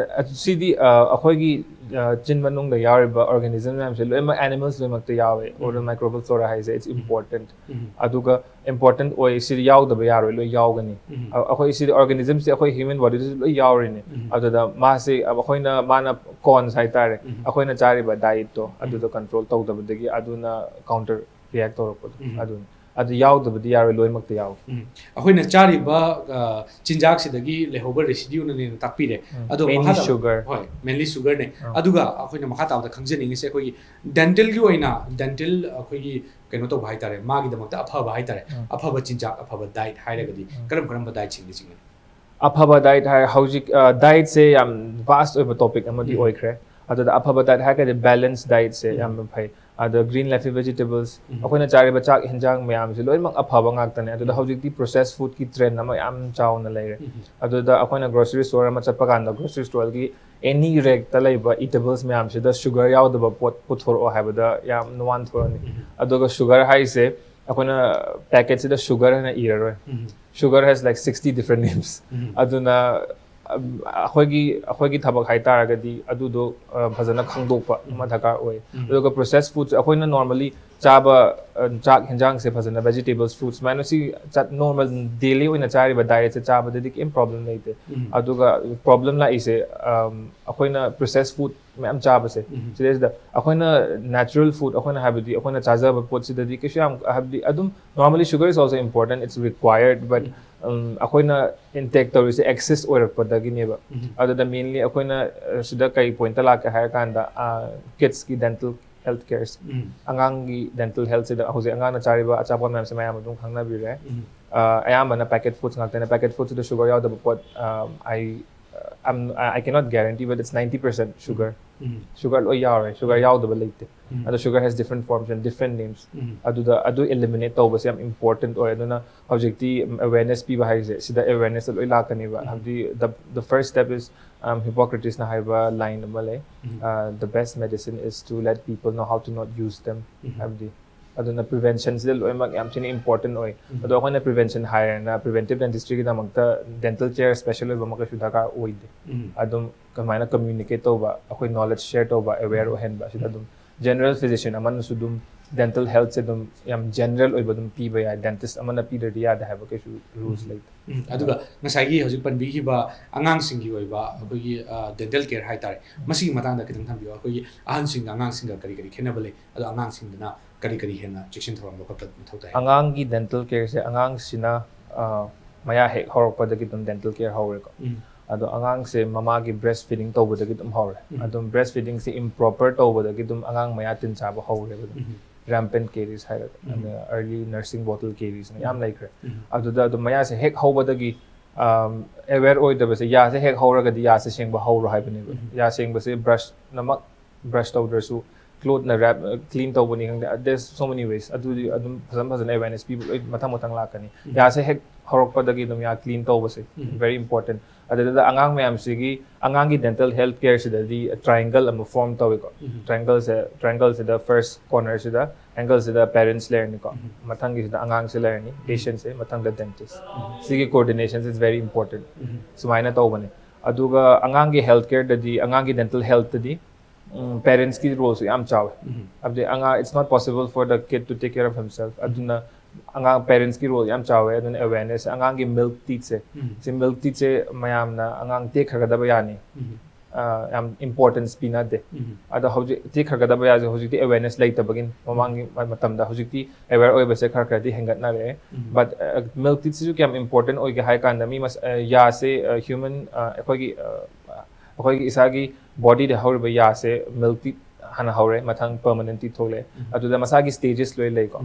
ꯁꯤꯗꯤ ꯑ, ꯑꯩꯈꯣꯏꯒꯤ ꯑ, ꯆꯤꯟ ꯃꯅꯨꯡꯗ ꯌꯥꯎꯔꯤꯕ ꯑꯣꯔꯒꯥꯅꯤꯖꯝ ꯃꯌꯥꯝꯁꯦ ꯂꯣꯏꯅꯃꯛ, ꯑꯦꯅꯤꯃꯦꯜꯁ ꯂꯣꯏꯅꯃꯛꯇ ꯌꯥꯎꯋꯦ꯫ ꯑꯣꯔꯦꯜ ꯃꯥꯏꯀ꯭ꯔꯣꯕꯤꯌꯦꯜ ꯐ꯭ꯂꯣꯔꯥ ꯍꯥꯏꯁꯦ, it's important꯫ ꯑꯗꯨꯒ ꯏꯝꯄꯣꯔꯇꯦꯟ ꯑꯣꯏ, ꯁꯤꯗꯤ ꯌꯥꯎꯗꯕ ꯌꯥꯔꯣꯏ, ꯂꯣꯏ ꯌꯥꯎꯒꯅꯤ꯫ ꯑ-, ꯑꯩꯈꯣꯏ ꯁꯤꯗꯤ ꯑꯣꯔꯒꯥꯅꯤꯖꯝꯁꯦ ꯑꯩꯈꯣꯏ ꯍ꯭ꯌꯨꯃꯦꯟ ꯕꯣꯗꯤꯗꯁꯨ ꯂꯣꯏ ꯌꯥꯎꯔꯤꯅꯦ꯫ ꯑꯗꯨꯗ ꯃꯥꯁꯦ ꯑꯩꯈꯣꯏꯅ, ꯃꯥꯅ ꯀꯣꯟꯁ ꯍꯥꯏꯇꯥꯔꯦ, ꯑꯩꯈꯣꯏꯅ ꯆꯥꯔꯤꯕ ꯗꯥꯏꯠꯇꯣ ꯑꯗꯨꯗꯣ ꯀꯟꯇ꯭ꯔꯣꯜ ꯇꯧꯗꯕꯗꯒꯤ ꯑꯗꯨꯅ ꯀꯥꯎꯟꯇꯔ ꯔꯤꯌꯦꯛ ꯇꯧꯔꯛꯄꯗꯣ꯫ ꯑꯗꯨꯅꯤ꯫ ꯑꯗꯨ ꯌꯥꯎꯗꯕꯗꯤ ꯌꯥꯔꯣꯏ, ꯂꯣꯏꯅꯃꯛꯇ ꯌꯥꯎꯏ꯫ ꯎꯝ꯫ ꯑꯩꯈꯣꯏꯅ ꯆꯥꯔꯤꯕ, ꯑ, ꯆꯤꯟꯖꯥꯛꯁꯤꯗꯒꯤ ꯂꯩꯍꯧꯕ ꯔꯦꯁꯤꯗ꯭ꯌꯨꯅꯅꯦꯅ ꯇꯥꯛꯄꯤꯔꯦ꯫ ꯑꯗꯣ Mainly ꯃꯈꯥ ꯇꯥꯕ- sugar꯫ ꯍꯣꯏ, ꯃꯦꯟꯂꯤ ꯁꯨꯒꯔꯅꯦ꯫ ꯑꯥ꯫ ꯑꯗꯨꯒ ꯑꯩꯈꯣꯏꯅ ꯃꯈꯥ ꯇꯥꯕꯗ ꯈꯪꯖꯅꯤꯡꯉꯤꯁꯦ ꯑꯩꯈꯣꯏꯒꯤ ꯗꯦꯟꯇꯦꯜꯒꯤ ꯑꯣꯏꯅ, ꯗꯦꯟꯇꯦꯜ ꯑꯩꯈꯣꯏꯒꯤ ꯀꯩꯅꯣ ꯇꯧꯕ ꯍꯥꯏꯇꯥꯔꯦ, ꯃꯥꯒꯤꯗꯃꯛꯇ ꯑꯐꯕ ꯍꯥꯏꯇꯥꯔꯦ, ꯑꯥ꯫ ꯑꯐꯕ ꯆꯤꯟꯖꯥꯛ, ꯑꯐꯕ ꯗꯥꯏꯠ ꯍꯥꯏꯔꯒꯗꯤ ꯀꯔꯝ ꯀꯔꯝꯕ ꯗꯥꯏꯠꯁꯤꯡꯗꯤ ꯆꯤꯡꯒꯅꯤ? ꯑꯐꯕ ꯗꯥꯏꯠ ꯍꯥꯏ, ꯍꯧꯖꯤꯛ, ꯑ, ꯗꯥꯏꯠꯁꯦ ꯌꯥꯝ ꯚꯥꯁ ꯑꯣꯏꯕ ꯇꯣꯄꯤꯛ ꯑꯃꯗꯤ ꯑꯣꯏꯈ꯭ꯔꯦ꯫ ꯑꯗꯨꯗ ꯑꯐꯕ ꯗꯥꯏꯠ ꯍꯥꯏꯔꯒꯗꯤ ꯕꯦꯂꯦꯟꯁ ꯗꯥꯏꯠꯁꯦ ꯌꯥꯝꯅ ꯐꯩ꯫ ꯑꯗ ꯒ꯭ꯔꯤꯟ ꯂꯤꯐꯤ ꯚꯦꯖꯤꯇꯦꯕꯜꯁ, ꯑꯩꯈꯣꯏꯅ ꯆꯥꯔꯤꯕ ꯆꯥꯛ ꯍꯦꯟꯖꯥꯡ ꯃꯌꯥꯝꯁꯦ ꯂꯣꯏꯅꯃꯛ ꯑꯐꯕ ꯉꯥꯛꯇꯅꯦ꯫ ꯑꯗꯨꯗ ꯍꯧꯖꯤꯛꯇꯤ ꯄ꯭ꯔꯣꯁꯦꯁ ꯐꯨꯗꯀꯤ ꯇ꯭ꯔꯦꯟ ꯑꯃ ꯌꯥꯝ ꯆꯥꯎꯅ ꯂꯩꯔꯦ꯫ ꯑꯗꯨꯗ ꯑꯩꯈꯣꯏꯅ ꯒ꯭ꯔꯣꯁꯔꯤ ꯁ꯭ꯇꯣꯔ ꯑꯃ ꯆꯠꯄ ꯀꯥꯟꯗ ꯒ꯭ꯔꯣꯁꯔꯤ ꯁ꯭ꯇꯣꯔꯒꯤ ꯑꯦꯅꯤ ꯔꯦꯛꯇ ꯂꯩꯕ ꯏꯇꯦꯕꯜꯁ ꯃꯌꯥꯝꯁꯤꯗ ꯁꯨꯒꯔ ꯌꯥꯎꯗꯕ ꯄꯣꯠ ꯄꯨꯊꯣꯔꯛꯑꯣ ꯍꯥꯏꯕꯗ ꯌꯥꯝ ꯅꯨꯡꯉꯥꯏꯅ ꯊꯣꯛꯂꯛꯑꯅꯤ꯫ ꯑꯗꯨꯒ ꯁꯨꯒꯔ ꯍꯥꯏꯁꯦ ꯑꯩꯈꯣꯏꯅ ꯄꯦꯀꯦꯠꯁꯤꯗ ꯁꯨꯒꯔ ꯍꯥꯏꯅ ꯏꯔꯔꯣꯏ꯫ Sugar has like sixty different names. ꯑꯗꯨꯅ ꯑꯩꯈꯣꯏꯒꯤ ꯑꯩꯈꯣꯏꯒꯤ ꯊꯕꯛ ꯍꯥꯏꯇꯥꯔꯒꯗꯤ ꯑꯗꯨꯗꯣ ꯐꯖꯅ ꯈꯪꯗꯣꯛꯄ ꯑꯃ ꯗꯔꯀꯥꯔ ꯑꯣꯏ꯫ ꯑꯗꯨꯒ ꯄ꯭ꯔꯣꯁꯦꯁ ꯐꯨꯗꯁꯦ ꯑꯩꯈꯣꯏꯅ ꯅꯣꯔꯃꯦꯂꯤ ꯆꯥꯕ ꯆꯥꯛ ꯌꯦꯟꯖꯥꯡꯁꯦ ꯐꯖꯅ, ꯚꯦꯖꯤꯇꯦꯕꯜꯁ, ꯐ꯭ꯔꯨꯠꯁ ꯁꯨꯃꯥꯏꯅ ꯁꯤ ꯅꯣꯔꯃꯦꯜ ꯗꯦꯂꯤ ꯑꯣꯏꯅ ꯆꯥꯔꯤꯕ ꯗꯥꯏꯠꯁꯦ ꯆꯥꯕꯗꯗꯤ ꯀꯩꯝ ꯄ꯭ꯔꯣꯕ꯭ꯂꯦꯝ ꯂꯩꯇꯦ꯫ ꯑꯗꯨꯒ ꯄ꯭ꯔꯣꯕ꯭ꯂꯦꯝ ꯂꯥꯛꯏꯁꯦ ꯑꯩꯈꯣꯏꯅ ꯄ꯭ꯔꯣꯁꯦꯁ ꯐꯨꯗ ꯃꯌꯥꯝ ꯆꯥꯕꯁꯦ꯫ ꯁꯤꯗꯩꯁꯤꯗ ꯑꯩꯈꯣꯏꯅ ꯅꯦꯆꯔꯦꯜ ꯐꯨꯗ, ꯑꯩꯈꯣꯏꯅ ꯍꯥꯏꯕꯗꯤ ꯑꯩꯈꯣꯏꯅ ꯆꯥꯖꯕ ꯄꯣꯠꯁꯤꯗꯗꯤ ꯀꯩꯁꯨ ꯌꯥꯝ, ꯍꯥꯏꯕꯗꯤ ꯑꯗꯨꯝ normally sugar is also important, it's required, but ꯑꯩꯈꯣꯏꯅ ꯏꯟꯇꯦꯛ ꯇꯧꯔꯤꯁꯦ ꯑꯦꯛꯁꯦꯁ ꯑꯣꯏꯔꯛꯄꯗꯒꯤꯅꯦꯕ꯫ ꯑꯗꯨꯗ ꯃꯦꯟꯂꯤ ꯑꯩꯈꯣꯏꯅ ꯁꯤꯗ ꯀꯩ ꯄꯣꯏꯟꯠꯇ ꯂꯥꯛꯀꯦ ꯍꯥꯏꯔ ꯀꯥꯟꯗ, ꯀꯤꯗꯁꯀꯤ ꯗꯦꯟꯇꯦꯜ ꯍꯦꯜꯊ ꯀꯦꯌꯔꯁꯦ, ꯑꯉꯥꯡꯒꯤ ꯗꯦꯟꯇꯦꯜ ꯍꯦꯜꯊꯁꯤꯗ ꯍꯧꯖꯤꯛ ꯑꯉꯥꯡꯅ ꯆꯥꯔꯤꯕ ꯑꯆꯥꯄꯣꯠ ꯃꯌꯥꯝꯁꯦ ꯃꯌꯥꯝ ꯑꯗꯨꯝ ꯈꯪꯅꯕꯤꯔꯦ꯫ ꯑꯌꯥꯝꯕꯅ ꯄꯦꯀꯦꯠ ꯐꯨꯗꯁ ꯉꯥꯛꯇꯅꯦ꯫ ꯄꯦꯀꯦꯠ ꯐꯨꯗꯁꯤꯗ ꯁꯨꯒꯔ ꯌꯥꯎꯗꯕ ꯄꯣꯠ, ꯑꯩ I cannot guarantee, but it's ninety percent sugar. Sugar ꯂꯣꯏ ꯌꯥꯎꯔꯦ꯫ ꯁꯨꯒꯔ ꯌꯥꯎꯗꯕ ꯂꯩꯇꯦ꯫ ꯑꯗꯣ sugar has different forms and different names. ꯑꯗꯨꯗ ꯑꯗꯨ ꯏꯂꯤꯃꯤꯅꯦꯠ ꯇꯧꯕꯁꯦ ꯌꯥꯝ ꯏꯝꯄꯣꯔꯇꯦꯟꯠ ꯑꯣꯏ꯫ ꯑꯗꯨꯅ ꯍꯧꯖꯤꯛꯇꯤ ꯑꯦꯋꯦꯔꯅꯦꯁ ꯄꯤꯕ ꯍꯥꯏꯁꯦ ꯁꯤꯗ ꯑꯦꯋꯦꯔꯅꯦꯁꯇ ꯂꯣꯏ ꯂꯥꯛꯀꯅꯦꯕ꯫ ꯍꯥꯏꯕꯗꯤ the the first step is, ꯍꯤꯄꯣꯀ꯭ꯔꯦꯇꯤꯁꯅ ꯍꯥꯏꯕ ꯂꯥꯏꯟ ꯑꯃ ꯂꯩ, "The best medicine is to let people know how to not use them." ꯍꯥꯏꯕꯗꯤ ꯑꯗꯨꯅ ꯄ꯭ꯔꯤꯚꯦꯟꯁꯟꯁꯤꯗ ꯂꯣꯏꯅꯃꯛ ꯌꯥꯝ ꯊꯤꯅ ꯏꯝꯄꯣꯔꯇꯦꯟꯠ ꯑꯣꯏ꯫ ꯑꯗꯣ ꯑꯩꯈꯣꯏꯅ ꯄ꯭ꯔꯤꯚꯦꯟꯁꯟ ꯍꯥꯏꯔꯦꯅ ꯄ꯭ꯔꯤꯚꯦꯟꯇꯤꯞ ꯗꯦꯟꯇꯤꯁꯇ꯭ꯔꯤꯒꯤꯗꯃꯛꯇ ꯗꯦꯟꯇꯦꯜ ꯀꯦꯌꯔ ꯁ꯭ꯄꯦꯁꯦꯜ ꯑꯣꯏꯕ ꯑꯃ ꯀꯩꯁꯨ ꯗꯔꯀꯥꯔ ꯑꯣꯏꯗꯦ꯫ ꯑꯗꯨꯝ ꯀꯃꯥꯏꯅ ꯀꯝꯃ꯭ꯌꯨꯅꯤꯀꯦꯠ ꯇꯧꯕ, ꯑꯩꯈꯣꯏ ꯅꯣꯂꯦꯖ ꯁꯦꯌꯔ ꯇꯧꯕ, ꯑꯦꯋꯦꯌꯔ ꯑꯣꯏꯍꯟꯕ, ꯑꯁꯤꯗ ꯑꯗꯨꯝ ꯖꯦꯅꯔꯦꯜ ꯐꯤꯖꯤꯁꯤꯌꯟ ꯑꯃꯅꯁꯨ ꯑꯗꯨꯝ ꯗꯦꯟꯇꯦꯜ ꯍꯦꯜꯊꯁꯦ ꯑꯗꯨꯝ ꯌꯥꯝ ꯖꯦꯅꯔꯦꯜ ꯑꯣꯏꯕ ꯑꯗꯨꯝ ꯄꯤꯕ ꯌꯥꯏ꯫ ꯗꯦꯟꯇꯤꯁ ꯑꯃꯅ ꯄꯤꯗ꯭ꯔꯗꯤ ꯌꯥꯗꯦ ꯍꯥꯏꯕ ꯀꯩꯁꯨ ꯔꯨꯜꯁ ꯂꯩꯇꯦ꯫ ꯑꯗꯨꯒ ꯉꯁꯥꯏꯒꯤ ꯍꯧꯖꯤꯛ ꯄꯟꯕꯤꯈꯤꯕ ꯑꯉꯥꯡꯁꯤꯡꯒꯤ ꯑꯣꯏꯕ ꯑꯩꯈꯣꯏꯒꯤ ꯗꯦꯟꯇꯦꯜ ꯀꯦꯌꯔ ꯍꯥꯏꯇꯥꯔꯦ, ꯃꯁꯤꯒꯤ ꯃꯇꯥꯡꯗ ꯈꯤꯇꯪ ꯊꯝꯕꯤꯌꯨ꯫ ꯑꯩꯈꯣꯏꯒꯤ ꯑꯍꯟꯁꯤꯡꯒ ꯑꯉꯥꯡꯁꯤꯡꯒ ꯀꯔꯤ ꯀꯔꯤ ꯈꯦꯠꯅꯕ ꯂꯩ, ꯑꯗꯣ ꯑꯉꯥꯡꯁꯤꯡꯗꯅ ꯀꯔꯤ ꯀꯔꯤ ꯍꯦꯟꯅ ꯆꯦꯛꯁꯤꯟ ꯊꯧꯔꯥꯡ ꯂꯧꯈꯠꯄ ꯃꯊꯧ ꯇꯥꯏ? ꯑꯉꯥꯡꯒꯤ ꯗꯦꯟꯇꯦꯜ ꯀꯦꯌꯔꯁꯦ ꯑꯉꯥꯡꯁꯤꯅ ꯃꯌꯥ ꯍꯦꯛ ꯍꯧꯔꯛꯄꯗꯒꯤ ꯑꯗꯨꯝ ꯗꯦꯟꯇꯦꯜ ꯀꯦꯌꯔ ꯍꯧꯔꯦꯀꯣ꯫ ꯑꯗꯣ ꯑꯉꯥꯡꯁꯦ ꯃꯃꯥꯒꯤ ꯕ꯭ꯔꯦꯁ ꯐꯤꯗꯤꯡ ꯇꯧꯕꯗꯒꯤ ꯑꯗꯨꯝ ꯍꯧꯔꯦ꯫ ꯑꯗꯨꯝ ꯕ꯭ꯔꯦꯁ ꯐꯤꯗꯤꯡꯁꯦ ꯏꯝꯄ꯭ꯔꯣꯄꯔ ꯇꯧꯕꯗꯒꯤ ꯑꯗꯨꯝ ꯑꯉꯥꯡ ꯃꯌꯥ ꯇꯤꯟ ꯆꯥꯕ ꯍꯧꯔꯦꯕ ꯑꯗꯨꯝ꯫ ꯔꯦꯝꯄꯦꯟ ꯀꯦꯔꯤꯁ ꯍꯥꯏꯔꯒ, ꯑꯗ ꯑꯥꯔꯂꯤ ꯅꯔꯁꯤꯡ ꯕꯣꯇꯜ ꯀꯦꯔꯤꯁꯅ ꯌꯥꯝ ꯂꯩꯈ꯭ꯔꯦ꯫ ꯑꯗꯨꯗ ꯑꯗꯨꯝ ꯃꯌꯥꯁꯦ ꯍꯦꯛ ꯍꯧꯕꯗꯒꯤ ꯑꯦꯋꯦꯌꯔ ꯑꯣꯏꯗꯕꯁꯦ, ꯌꯥꯁꯦ ꯍꯦꯛ ꯍꯧꯔꯒꯗꯤ ꯌꯥꯁꯦ ꯁꯦꯡꯕ ꯍꯧꯔꯣ ꯍꯥꯏꯕꯅꯦꯕ꯫ ꯌꯥ ꯁꯦꯡꯕꯁꯦ ꯕ꯭ꯔꯁꯅꯃꯛ ꯕ꯭ꯔꯁ ꯇꯧꯗ꯭ꯔꯁꯨ ꯀ꯭ꯂꯣꯠꯅ ꯔꯦꯞ ꯀ꯭ꯂꯤꯟ ꯇꯧꯕꯅꯤ ꯈꯪꯗꯦ, there's so many ways꯫ ꯑꯗꯨꯗꯤ ꯑꯗꯨꯝ ꯐꯖꯅ ꯐꯖꯅ ꯑꯦꯋꯦꯔꯅꯦꯁ ꯄꯤꯕ ꯂꯣꯏ ꯃꯊꯪ ꯃꯊꯪ ꯂꯥꯛꯀꯅꯤ꯫ ꯌꯥꯁꯦ ꯍꯦꯛ ꯍꯧꯔꯛꯄꯗꯒꯤ ꯑꯗꯨꯝ ꯌꯥ ꯀ꯭ꯂꯤꯟ ꯇꯧꯕꯁꯦ ꯚꯦꯔꯤ ꯏꯝꯄꯣꯔꯇꯦꯟ꯫ ꯑꯗꯨꯗ ꯑꯉꯥꯡ ꯃꯌꯥꯝꯁꯤꯒꯤ ꯑꯉꯥꯡꯒꯤ dental health care ꯁꯤꯗꯗꯤ triangle ꯑꯃ form ꯇꯧꯏꯀꯣ꯫ Triangle ꯁꯦ, triangle ꯁꯤꯗ first corner ꯁꯤꯗ angle ꯁꯤꯗ parents ꯂꯩꯔꯅꯤꯀꯣ꯫ ꯃꯊꯪꯒꯤꯁꯤꯗ ꯑꯉꯥꯡꯁꯦ ꯂꯩꯔꯅꯤ, patient ꯁꯦ, ꯃꯊꯪꯗ dentist꯫ ꯁꯤꯒꯤ coordination is very important꯫ ꯁꯨꯃꯥꯏꯅ ꯇꯧꯕꯅꯦ꯫ ꯑꯗꯨꯒ ꯑꯉꯥꯡꯒꯤ health care ꯗꯗꯤ, ꯑꯉꯥꯡꯒꯤ dental health ꯇꯗꯤ parents ꯀꯤ role ꯁꯨ ꯌꯥꯝ ꯆꯥꯎꯋꯦ꯫ ꯍꯥꯏꯕꯗꯤ ꯑꯉꯥꯡ, it's not possible for the kid to take care of himself꯫ ꯑꯗꯨꯅ ꯑꯉꯥꯡ parents ꯀꯤ role ꯌꯥꯝ ꯆꯥꯎꯋꯦ꯫ ꯑꯗꯨꯅ awareness, ꯑꯉꯥꯡꯒꯤ milk teeth ꯁꯦ, ꯁꯤ milk teeth ꯁꯦ ꯃꯌꯥꯝꯅ ꯑꯉꯥꯡ ꯇꯦꯛꯈ꯭ꯔꯒꯗꯕ ꯌꯥꯅꯤ꯫ ꯑ, ꯌꯥꯝ importance ꯄꯤꯅꯗꯦ꯫ ꯑꯗꯣ ꯍꯧꯖꯤꯛ ꯇꯦꯛꯈ꯭ꯔꯒꯗꯕ ꯌꯥꯁꯦ ꯍꯧꯖꯤꯛꯇꯤ awareness ꯂꯩꯇꯕꯒꯤꯅꯤ꯫ ꯃꯃꯥꯡꯒꯤ ꯃ-, ꯃꯇꯝꯗ, ꯍꯧꯖꯤꯛꯇꯤ aware ꯑꯣꯏꯕꯁꯦ ꯈꯔ ꯈꯔꯗꯤ ꯍꯦꯟꯒꯠꯅꯔꯛꯑꯦ꯫ But milk teeth ꯁꯤꯁꯨ ꯀꯌꯥꯝ important ꯑꯣꯏꯒꯦ ꯍꯥꯏ ꯀꯥꯟꯗ, ꯃꯤ ꯃꯁ-, ꯑ, ꯌꯥꯁꯦ, ꯑ, human, ꯑ, ꯑꯩꯈꯣꯏꯒꯤ, ꯑ, ꯑꯩꯈꯣꯏꯒꯤ ꯏꯁꯥꯒꯤ body ꯗ ꯍꯧꯔꯤꯕ ꯌꯥꯁꯦ milk teeth ꯍꯥꯟꯅ ꯍꯧꯔꯦ, ꯃꯊꯪ permanent teeth ꯊꯣꯛꯂꯛꯑꯦ꯫ ꯑꯗꯨꯗ ꯃꯁꯥꯒꯤ stages ꯂꯣꯏ ꯂꯩꯀꯣ꯫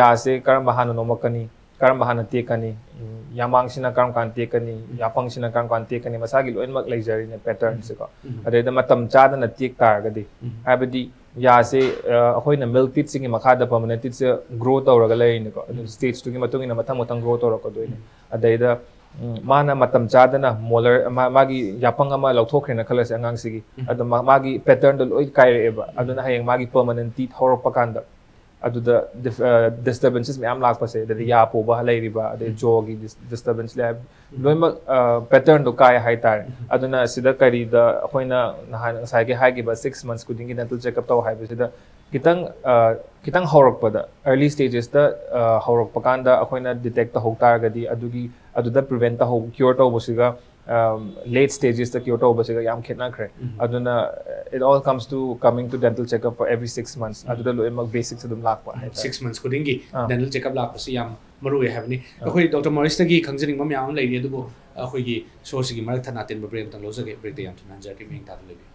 ꯌꯥꯁꯦ ꯀꯔꯝꯕ ꯍꯥꯟꯅ ꯅꯣꯝꯃꯛꯀꯅꯤ, ꯀꯔꯝꯕ ꯍꯥꯟꯅ ꯇꯦꯛꯀꯅꯤ, ꯎꯝ, ꯌꯥꯃꯥꯡꯁꯤꯅ ꯀꯔꯝ ꯀꯥꯟꯗ ꯇꯦꯛꯀꯅꯤ, ꯌꯥꯄꯪꯁꯤꯅ ꯀꯔꯝ ꯀꯥꯟꯗ ꯇꯦꯛꯀꯅꯤ, ꯃꯁꯥꯒꯤ ꯂꯣꯏꯅꯃꯛ ꯂꯩꯖꯔꯤꯅꯦ pattern ꯁꯦꯀꯣ꯫ ꯑꯗꯩꯗ ꯃꯇꯝ ꯆꯥꯗꯅ ꯇꯦꯛ ꯇꯥꯔꯒꯗꯤ, ꯍꯥꯏꯕꯗꯤ ꯌꯥꯁꯦ, ꯑ, ꯑꯩꯈꯣꯏꯅ milk teeth ꯁꯤꯒꯤ ꯃꯈꯥꯗ permanent teeth ꯁꯦ grow ꯇꯧꯔꯒ ꯂꯩꯔꯤꯅꯤꯀꯣ꯫ ꯑꯗꯨ stage ꯇꯨꯒꯤ ꯃꯇꯨꯡ ꯏꯟꯅ ꯃꯊꯪ ꯃꯊꯪ grow ꯇꯧꯔꯛꯀꯗꯣꯏꯅꯤ꯫ ꯑꯗꯩꯗ, ꯎꯝ, ꯃꯥꯅ ꯃꯇꯝ ꯆꯥꯗꯅ molar, ꯃꯥ-, ꯃꯥꯒꯤ ꯌꯥꯄꯪ ꯑꯃ ꯂꯧꯊꯣꯛꯈ꯭ꯔꯦꯅ ꯈꯜꯂꯁꯦ ꯑꯉꯥꯡꯁꯤꯒꯤ꯫ ꯑꯗꯣ ꯃꯥ-, ꯃꯥꯒꯤ pattern ꯗꯣ ꯂꯣꯏ ꯀꯥꯏꯔꯛꯑꯦꯕ꯫ ꯑꯗꯨꯅ ꯍꯌꯦꯡ ꯃꯥꯒꯤ permanent teeth ꯍꯧꯔꯛꯄ ꯀꯥꯟꯗ ꯑꯗꯨꯗ dif-, ꯑ, disturbances ꯃꯌꯥꯝ ꯂꯥꯛꯄꯁꯦ, ꯑꯗꯩꯗꯤ ꯌꯥ ꯄꯣꯕ ꯂꯩꯔꯤꯕ, ꯑꯗꯩ jaw ꯒꯤ dis-, disturbance ꯂꯩ ꯍꯥꯏꯕ, ꯂꯣꯏꯅꯃꯛ, ꯑ, pattern ꯗꯣ ꯀꯥꯏ ꯍꯥꯏꯇꯥꯔꯦ꯫ ꯑꯗꯨꯅ ꯁꯤꯗ ꯀꯔꯤꯗ ꯑꯩꯈꯣꯏꯅ ꯅꯍꯥꯟ ꯉꯁꯥꯏꯒꯤ ꯍꯥꯏꯈꯤꯕ six months ꯈꯨꯗꯤꯡꯒꯤ dental checkup ꯇꯧ ꯍꯥꯏꯕꯁꯤꯗ ꯈꯤꯇꯪ, ꯑ, ꯈꯤꯇꯪ ꯍꯧꯔꯛꯄꯗ, early stages ꯇ, ꯑ, ꯍꯧꯔꯛꯄ ꯀꯥꯟꯗ ꯑꯩꯈꯣꯏꯅ detect ꯇꯧꯍꯧ ꯇꯥꯔꯒꯗꯤ, ꯑꯗꯨꯒꯤ, ꯑꯗꯨꯗ prevent ꯇꯧꯍꯧ, cure ꯇꯧꯕꯁꯤꯒ, ꯑꯝ, late stages ꯇ cure ꯇꯧꯕꯁꯤꯒ ꯌꯥꯝ ꯈꯦꯠꯅꯈ꯭ꯔꯦ꯫ ꯑꯗꯨꯅ, it all comes to coming to dental checkup for every six months꯫ ꯑꯗꯨꯗ ꯂꯣꯏꯅꯃꯛ basics ꯑꯗꯨꯝ ꯂꯥꯛꯄ ꯍꯥꯏꯇꯥꯔꯦ꯫ Six months ꯈꯨꯗꯤꯡꯒꯤ ꯑꯥ꯫ Dental checkup ꯂꯥꯛꯄꯁꯤ ꯌꯥꯝ ꯃꯔꯨ ꯑꯣꯏ ꯍꯥꯏꯕꯅꯤ꯫ ꯑꯥ꯫ ꯑꯩꯈꯣꯏ Doctor Maurice ꯇꯒꯤ ꯈꯪꯖꯅꯤꯡꯕ ꯃꯌꯥꯝ ꯑꯃ ꯂꯩꯔꯤ, ꯑꯗꯨꯕꯨ ꯑꯩꯈꯣꯏꯒꯤ show ꯁꯤꯒꯤ ꯃꯔꯛ ꯊꯠꯅ ꯑꯇꯦꯟꯕ break ꯑꯃꯇꯪ ꯂꯧꯖꯒꯦ꯫ Break ꯇ ꯌꯥꯝ ꯊꯨꯅ ꯍꯟꯖꯔꯛꯀꯦ꯫ ꯃꯤꯠꯌꯦꯡ ꯇꯥꯗꯨꯅ ꯂꯩꯕꯤꯌꯨ꯫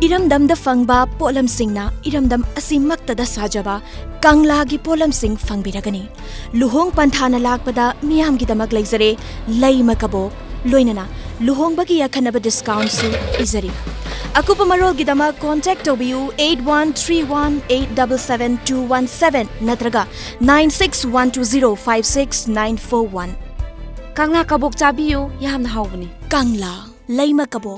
ꯏꯔꯝꯗꯝꯗ ꯐꯪꯕ ꯄꯣꯠꯂꯝꯁꯤꯡꯅ ꯏꯔꯝꯗꯝ ꯑꯁꯤꯃꯛꯇꯗ ꯁꯥꯖꯕ ꯀꯪꯂꯥꯒꯤ ꯄꯣꯠꯂꯝꯁꯤꯡ ꯐꯪꯕꯤꯔꯒꯅꯤ꯫ ꯂꯨꯍꯣꯡ ꯄꯟꯊꯥꯅ ꯂꯥꯛꯄꯗ ꯃꯤꯌꯥꯝꯒꯤꯗꯃꯛ ꯂꯩꯖꯔꯦ ꯂꯩꯃ ꯀꯕꯣꯛ, ꯂꯣꯏꯅꯅ ꯂꯨꯍꯣꯡꯕꯒꯤ ꯑꯈꯟꯅꯕ discount ꯁꯨ ꯄꯤꯖꯔꯤ꯫ ꯑꯀꯨꯞꯄ ꯃꯔꯣꯜꯒꯤꯗꯃꯛ contact ꯇꯧꯕꯤꯌꯨ eight one three one eight double seven two one seven ꯅꯠꯇ꯭ꯔꯒ nine six one two zero five six nine four one꯫ ꯀꯪꯂꯥ ꯀꯕꯣꯛ ꯆꯥꯕꯤꯌꯨ, ꯌꯥꯝꯅ ꯍꯥꯎꯕꯅꯤ꯫ ꯀꯪꯂꯥ ꯂꯩꯃ ꯀꯕꯣꯛ꯫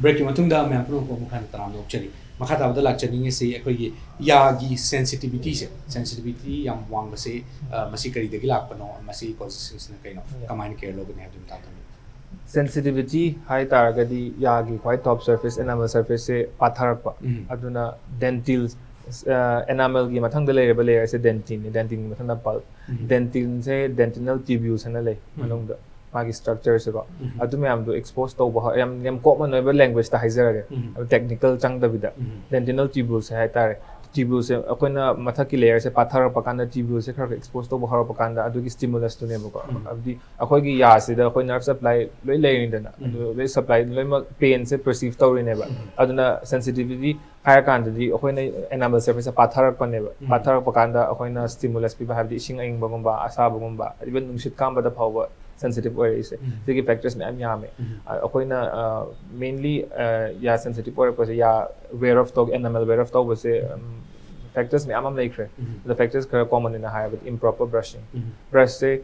ꯕ꯭ꯔꯦꯛꯀꯤ ꯃꯇꯨꯡꯗ ꯃꯌꯥꯝ ꯄꯨꯝꯅꯃꯛꯄꯨ ꯑꯃꯨꯛ ꯍꯟꯅ ꯇꯔꯥꯝꯅ ꯑꯣꯛꯆꯔꯤ꯫ ꯃꯈꯥ ꯇꯥꯕꯗ ꯂꯥꯛꯆꯅꯤꯡꯉꯤꯁꯤ ꯑꯩꯈꯣꯏꯒꯤ ꯌꯥꯒꯤ ꯁꯦꯟꯁꯤꯇꯤꯚꯤꯇꯤꯁꯦ, ꯁꯦꯟꯁꯤꯇꯤꯚꯤꯇꯤ ꯌꯥꯝ ꯋꯥꯡꯕꯁꯦ, ꯑ, ꯃꯁꯤ ꯀꯔꯤꯗꯒꯤ ꯂꯥꯛꯄꯅꯣ, ꯃꯁꯤ ꯀꯣꯖꯦꯁꯁꯤꯡꯁꯤꯅ ꯀꯩꯅꯣ, ꯀꯃꯥꯏꯅ ꯀꯦꯌꯔ ꯂꯧꯒꯅꯤ ꯍꯥꯏꯕꯗꯨꯒꯤ ꯃꯇꯥꯡꯗ꯫ ꯁꯦꯟꯁꯤꯇꯤꯚꯤꯇꯤ ꯍꯥꯏ ꯇꯥꯔꯒꯗꯤ ꯌꯥꯒꯤ ꯈ꯭ꯋꯥꯏ ꯇꯣꯞ ꯁꯔꯐꯦꯁ, ꯑꯦꯅꯥꯃꯦꯜ ꯁꯔꯐꯦꯁꯁꯦ ꯄꯥꯊꯔꯛꯄ꯫ ꯎꯝ꯫ ꯑꯗꯨꯅ ꯗꯦꯟꯇꯤꯜ, ꯑꯦꯅꯥꯃꯦꯜꯒꯤ ꯃꯊꯪꯗ ꯂꯩꯔꯤꯕ ꯂꯦꯌꯔꯁꯦ ꯗꯦꯟꯇꯤꯟꯅꯤ, ꯗꯦꯟꯇꯤꯟꯒꯤ ꯃꯊꯪꯗ ꯄꯜꯞ꯫ ꯎꯝ꯫ ꯗꯦꯟꯇꯤꯟꯁꯦ ꯗꯦꯟꯇꯤꯅꯦꯜ ꯇ꯭ꯌꯨꯕ꯭ꯌꯨꯜꯁ ꯍꯥꯏꯅ ꯂꯩ ꯎꯝ꯫ ꯃꯅꯨꯡꯗ, ꯃꯥꯒꯤ ꯁ꯭ꯇ꯭ꯔꯛꯆꯔꯁꯦꯀꯣ꯫ ꯎꯝ꯫ ꯑꯗꯨ ꯃꯌꯥꯝꯗꯣ ꯑꯦꯛꯁꯄꯣꯖ ꯇꯧꯕ ꯍꯧ-, ꯌꯥꯝ ꯌꯥꯝ ꯀꯣꯃꯟ ꯑꯣꯏꯕ ꯂꯦꯡꯒ꯭ꯋꯦꯖꯇ ꯍꯥꯏꯖꯔꯒꯦ, ꯎꯝ꯫ ꯇꯦꯛꯅꯤꯀꯦꯜ ꯆꯪꯗꯕꯤꯗ꯫ ꯎꯝ꯫ ꯗꯦꯟꯇꯤꯅꯦꯜ ꯇ꯭ꯌꯨꯕ꯭ꯌꯨꯜꯁꯦ ꯍꯥꯏꯇꯥꯔꯦ, ꯇ꯭ꯌꯨꯕ꯭ꯌꯨꯜꯁꯦ ꯑꯩꯈꯣꯏꯅ ꯃꯊꯛꯀꯤ ꯂꯦꯌꯔꯁꯦ ꯄꯥꯊꯔꯛꯄ ꯀꯥꯟꯗ, ꯇ꯭ꯌꯨꯕ꯭ꯌꯨꯜꯁꯦ ꯈꯔ ꯈꯔ ꯑꯦꯛꯁꯄꯣꯖ ꯇꯧꯕ ꯍꯧꯔꯛꯄ ꯀꯥꯟꯗ, ꯑꯗꯨꯒꯤ ꯁ꯭ꯇꯤꯃꯨꯂꯁꯇꯨꯅꯦꯕꯀꯣ꯫ ꯎꯝ꯫ ꯍꯥꯏꯕꯗꯤ ꯑꯩꯈꯣꯏꯒꯤ ꯌꯥꯁꯤꯗ ꯑꯩꯈꯣꯏ ꯅꯔꯚ ꯁꯄ꯭ꯂꯥꯏ ꯂꯣꯏ ꯂꯩꯔꯤꯅꯤꯗꯅ, ꯎꯝ꯫ ꯑꯗꯨ ꯂꯣꯏ ꯁꯄ꯭ꯂꯥꯏ ꯂꯣꯏꯅꯃꯛ, ꯄꯦꯟꯁꯦ ꯄꯔꯁꯤꯚ ꯇꯧꯔꯤꯅꯦꯕ꯫ ꯎꯝ꯫ ꯑꯗꯨꯅ ꯁꯦꯟꯁꯤꯇꯤꯚꯤꯇꯤ ꯍꯥꯏꯔ ꯀꯥꯟꯗꯗꯤ ꯑꯩꯈꯣꯏꯅ ꯑꯦꯅꯥꯃꯦꯜ ꯁꯔꯐꯦꯁꯁꯦ ꯄꯥꯊꯔꯛꯄꯅꯦꯕ꯫ ꯎꯝ꯫ ꯄꯥꯊꯔꯛꯄ ꯀꯥꯟꯗ ꯑꯩꯈꯣꯏꯅ ꯁ꯭ꯇꯤꯃꯨꯂꯁ ꯄꯤꯕ, ꯍꯥꯏꯕꯗꯤ ꯏꯁꯤꯡ ꯑꯏꯪꯕꯒꯨꯝꯕ, ꯑꯁꯥꯕꯒꯨꯝꯕ, ꯏꯚꯟ ꯅꯨꯡꯁꯤꯠ ꯀꯥꯝꯕꯗ ꯐꯥꯎꯕ ꯁꯦꯟꯁꯤꯇꯤꯚ ꯑꯣꯏꯔꯛꯏꯁꯦ꯫ ꯎꯝ꯫ ꯁꯤꯒꯤ ꯐꯦꯛꯇꯔꯁ ꯃꯌꯥꯝ ꯌꯥꯝꯃꯦ꯫ ꯎꯝ꯫ ꯑ, ꯑꯩꯈꯣꯏꯅ, ꯑ, ꯃꯦꯟꯂꯤ, ꯑ, ꯌꯥ ꯁꯦꯟꯁꯤꯇꯤꯚ ꯑꯣꯏꯔꯛꯄꯁꯦ ꯌꯥ ꯋꯦꯌꯔ ꯑꯣꯐ ꯇꯧ, ꯑꯦꯅꯥꯃꯦꯜ ꯋꯦꯌꯔ ꯑꯣꯐ ꯇꯧꯕꯁꯦ, ꯎꯝ, ꯐꯦꯛꯇꯔꯁ ꯃꯌꯥꯝ ꯑꯃ ꯂꯩꯈ꯭ꯔꯦ꯫ ꯎꯝ꯫ ꯑꯗꯣ ꯐꯦꯛꯇꯔꯁ ꯈꯔ ꯀꯣꯃꯟ ꯑꯣꯏꯅ ꯍꯥꯏꯔꯕꯗ ꯏꯝꯄ꯭ꯔꯣꯄꯔ ꯕ꯭ꯔꯁꯤꯡ꯫ ꯎꯝ꯫ ꯕ꯭ꯔꯁꯁꯦ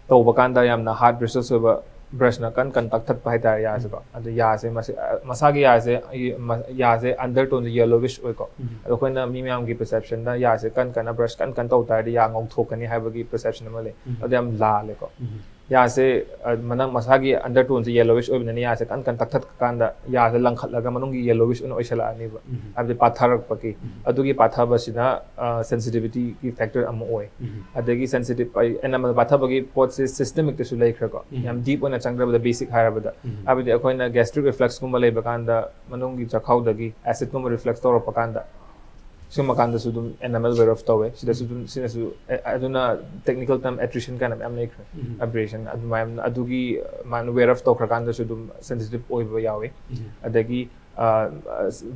ꯇꯧꯕ ꯀꯥꯟꯗ ꯌꯥꯝꯅ ꯍꯥꯔꯗ ꯕ꯭ꯔꯤꯁꯂꯦꯁ ꯑꯣꯏꯕ ꯕ꯭ꯔꯁꯅ ꯀꯟ ꯀꯟ ꯇꯛꯊꯠꯄ ꯍꯥꯏꯇꯥꯔꯦ ꯌꯥꯁꯦꯀꯣ꯫ ꯑꯗꯣ ꯌꯥꯁꯦ ꯃꯁꯤ-, ꯑ, ꯃꯁꯥꯒꯤ ꯌꯥꯁꯦ, ꯑꯩ, ꯃ-, ꯌꯥꯁꯦ ꯑꯟꯗꯔꯇꯣꯟꯁꯦ ꯌꯦꯂꯣꯋꯤꯁ ꯑꯣꯏꯀꯣ꯫ ꯎꯝ꯫ ꯑꯗꯣ ꯑꯩꯈꯣꯏꯅ ꯃꯤ ꯃꯌꯥꯝꯒꯤ ꯄꯔꯁꯦꯞꯁꯟꯗ ꯌꯥꯁꯦ ꯀꯟ ꯀꯟꯅ ꯕ꯭ꯔꯁ ꯀꯟ ꯀꯟ ꯇꯧ ꯇꯥꯔꯗꯤ ꯌꯥ ꯉꯧꯊꯣꯛꯀꯅꯤ ꯍꯥꯏꯕꯒꯤ ꯄꯔꯁꯦꯞꯁꯟ ꯑꯃ ꯂꯩ꯫ ꯎꯝ꯫ ꯑꯗꯨ ꯌꯥꯝ ꯂꯥꯜꯂꯦꯀꯣ꯫ ꯎꯝ꯫ ꯌꯥꯁꯦ, ꯑ, ꯃꯅꯪ ꯃꯁꯥꯒꯤ ꯑꯟꯗꯔꯇꯣꯟꯁꯦ ꯌꯦꯂꯣꯋꯤꯁ ꯑꯣꯏꯕꯅꯤꯅ ꯌꯥꯁꯦ ꯀꯟ ꯀꯟ ꯇꯛꯊꯠꯀꯥꯟꯗ ꯌꯥꯁꯦ ꯂꯪꯈꯠꯂꯒ ꯃꯅꯨꯡꯒꯤ ꯌꯦꯂꯣꯋꯤꯁ ꯑꯣꯏꯅ ꯑꯣꯏꯁꯜꯂꯛꯑꯅꯤꯕ꯫ ꯎꯝ꯫ ꯍꯥꯏꯕꯗꯤ ꯄꯥꯊꯔꯛꯄꯒꯤ꯫ ꯎꯝ꯫ ꯑꯗꯨꯒꯤ ꯄꯥꯊꯕꯁꯤꯅ, ꯑ, ꯁꯦꯟꯁꯤꯇꯤꯚꯤꯇꯤꯒꯤ ꯐꯦꯛꯇꯔ ꯑꯃ ꯑꯣꯏ꯫ ꯎꯝ꯫ ꯑꯗꯒꯤ ꯁꯦꯟꯁꯤꯇꯤꯚ, ꯑꯦꯅꯥꯃꯦꯜ ꯄꯥꯊꯕꯒꯤ ꯄꯣꯠꯁꯦ ꯁꯤꯁꯇꯦꯃꯤꯛꯇꯁꯨ ꯂꯩꯈ꯭ꯔꯦꯀꯣ꯫ ꯎꯝ꯫ ꯌꯥꯝ ꯗꯤꯞ ꯑꯣꯏꯅ ꯆꯪꯗ꯭ꯔꯕꯗ ꯕꯦꯁꯤꯛ ꯍꯥꯏꯔꯕꯗ꯫ ꯎꯝ꯫ ꯍꯥꯏꯕꯗꯤ ꯑꯩꯈꯣꯏꯅ ꯒꯦꯁꯇ꯭ꯔꯤꯛ ꯔꯤꯐ꯭ꯂꯛꯁꯀꯨꯝꯕ ꯂꯩꯕ ꯀꯥꯟꯗ ꯃꯅꯨꯡꯒꯤ ꯆꯥꯛꯈꯥꯎꯗꯒꯤ ꯑꯦꯁꯤꯗꯀꯨꯝꯕ ꯔꯤꯐ꯭ꯂꯛꯁ ꯇꯧꯔꯛꯄ ꯀꯥꯟꯗ ꯁꯤꯒꯨꯝꯕ ꯀꯥꯟꯗꯁꯨ ꯑꯗꯨꯝ ꯑꯦꯅꯥꯃꯦꯜ ꯋꯦꯌꯔ ꯑꯣꯐ ꯇꯧꯋꯦ꯫ ꯁꯤꯗꯁꯨ ꯑꯗꯨꯝ, ꯁꯤꯅꯁꯨ, ꯑꯦ, ꯑꯗꯨꯅ ꯇꯦꯛꯅꯤꯀꯦꯜ ꯇꯔꯝ ꯑꯦꯇ꯭ꯔꯤꯁꯟ ꯀꯥꯏꯅ ꯃꯌꯥꯝ ꯂꯩꯈ꯭ꯔꯦ꯫ ꯎꯝ꯫ ꯑꯦꯕ꯭ꯔꯦꯁꯟ ꯑꯗꯨꯃꯥꯏꯅ, ꯑꯗꯨꯒꯤ, ꯑ, ꯃꯥꯅ ꯋꯦꯌꯔ ꯑꯣꯐ ꯇꯧꯈ꯭ꯔꯀꯥꯟꯗꯁꯨ ꯑꯗꯨꯝ ꯁꯦꯟꯁꯤꯇꯤꯚ ꯑꯣꯏꯕ ꯌꯥꯎꯋꯤ꯫ ꯎꯝ꯫ ꯑꯗꯒꯤ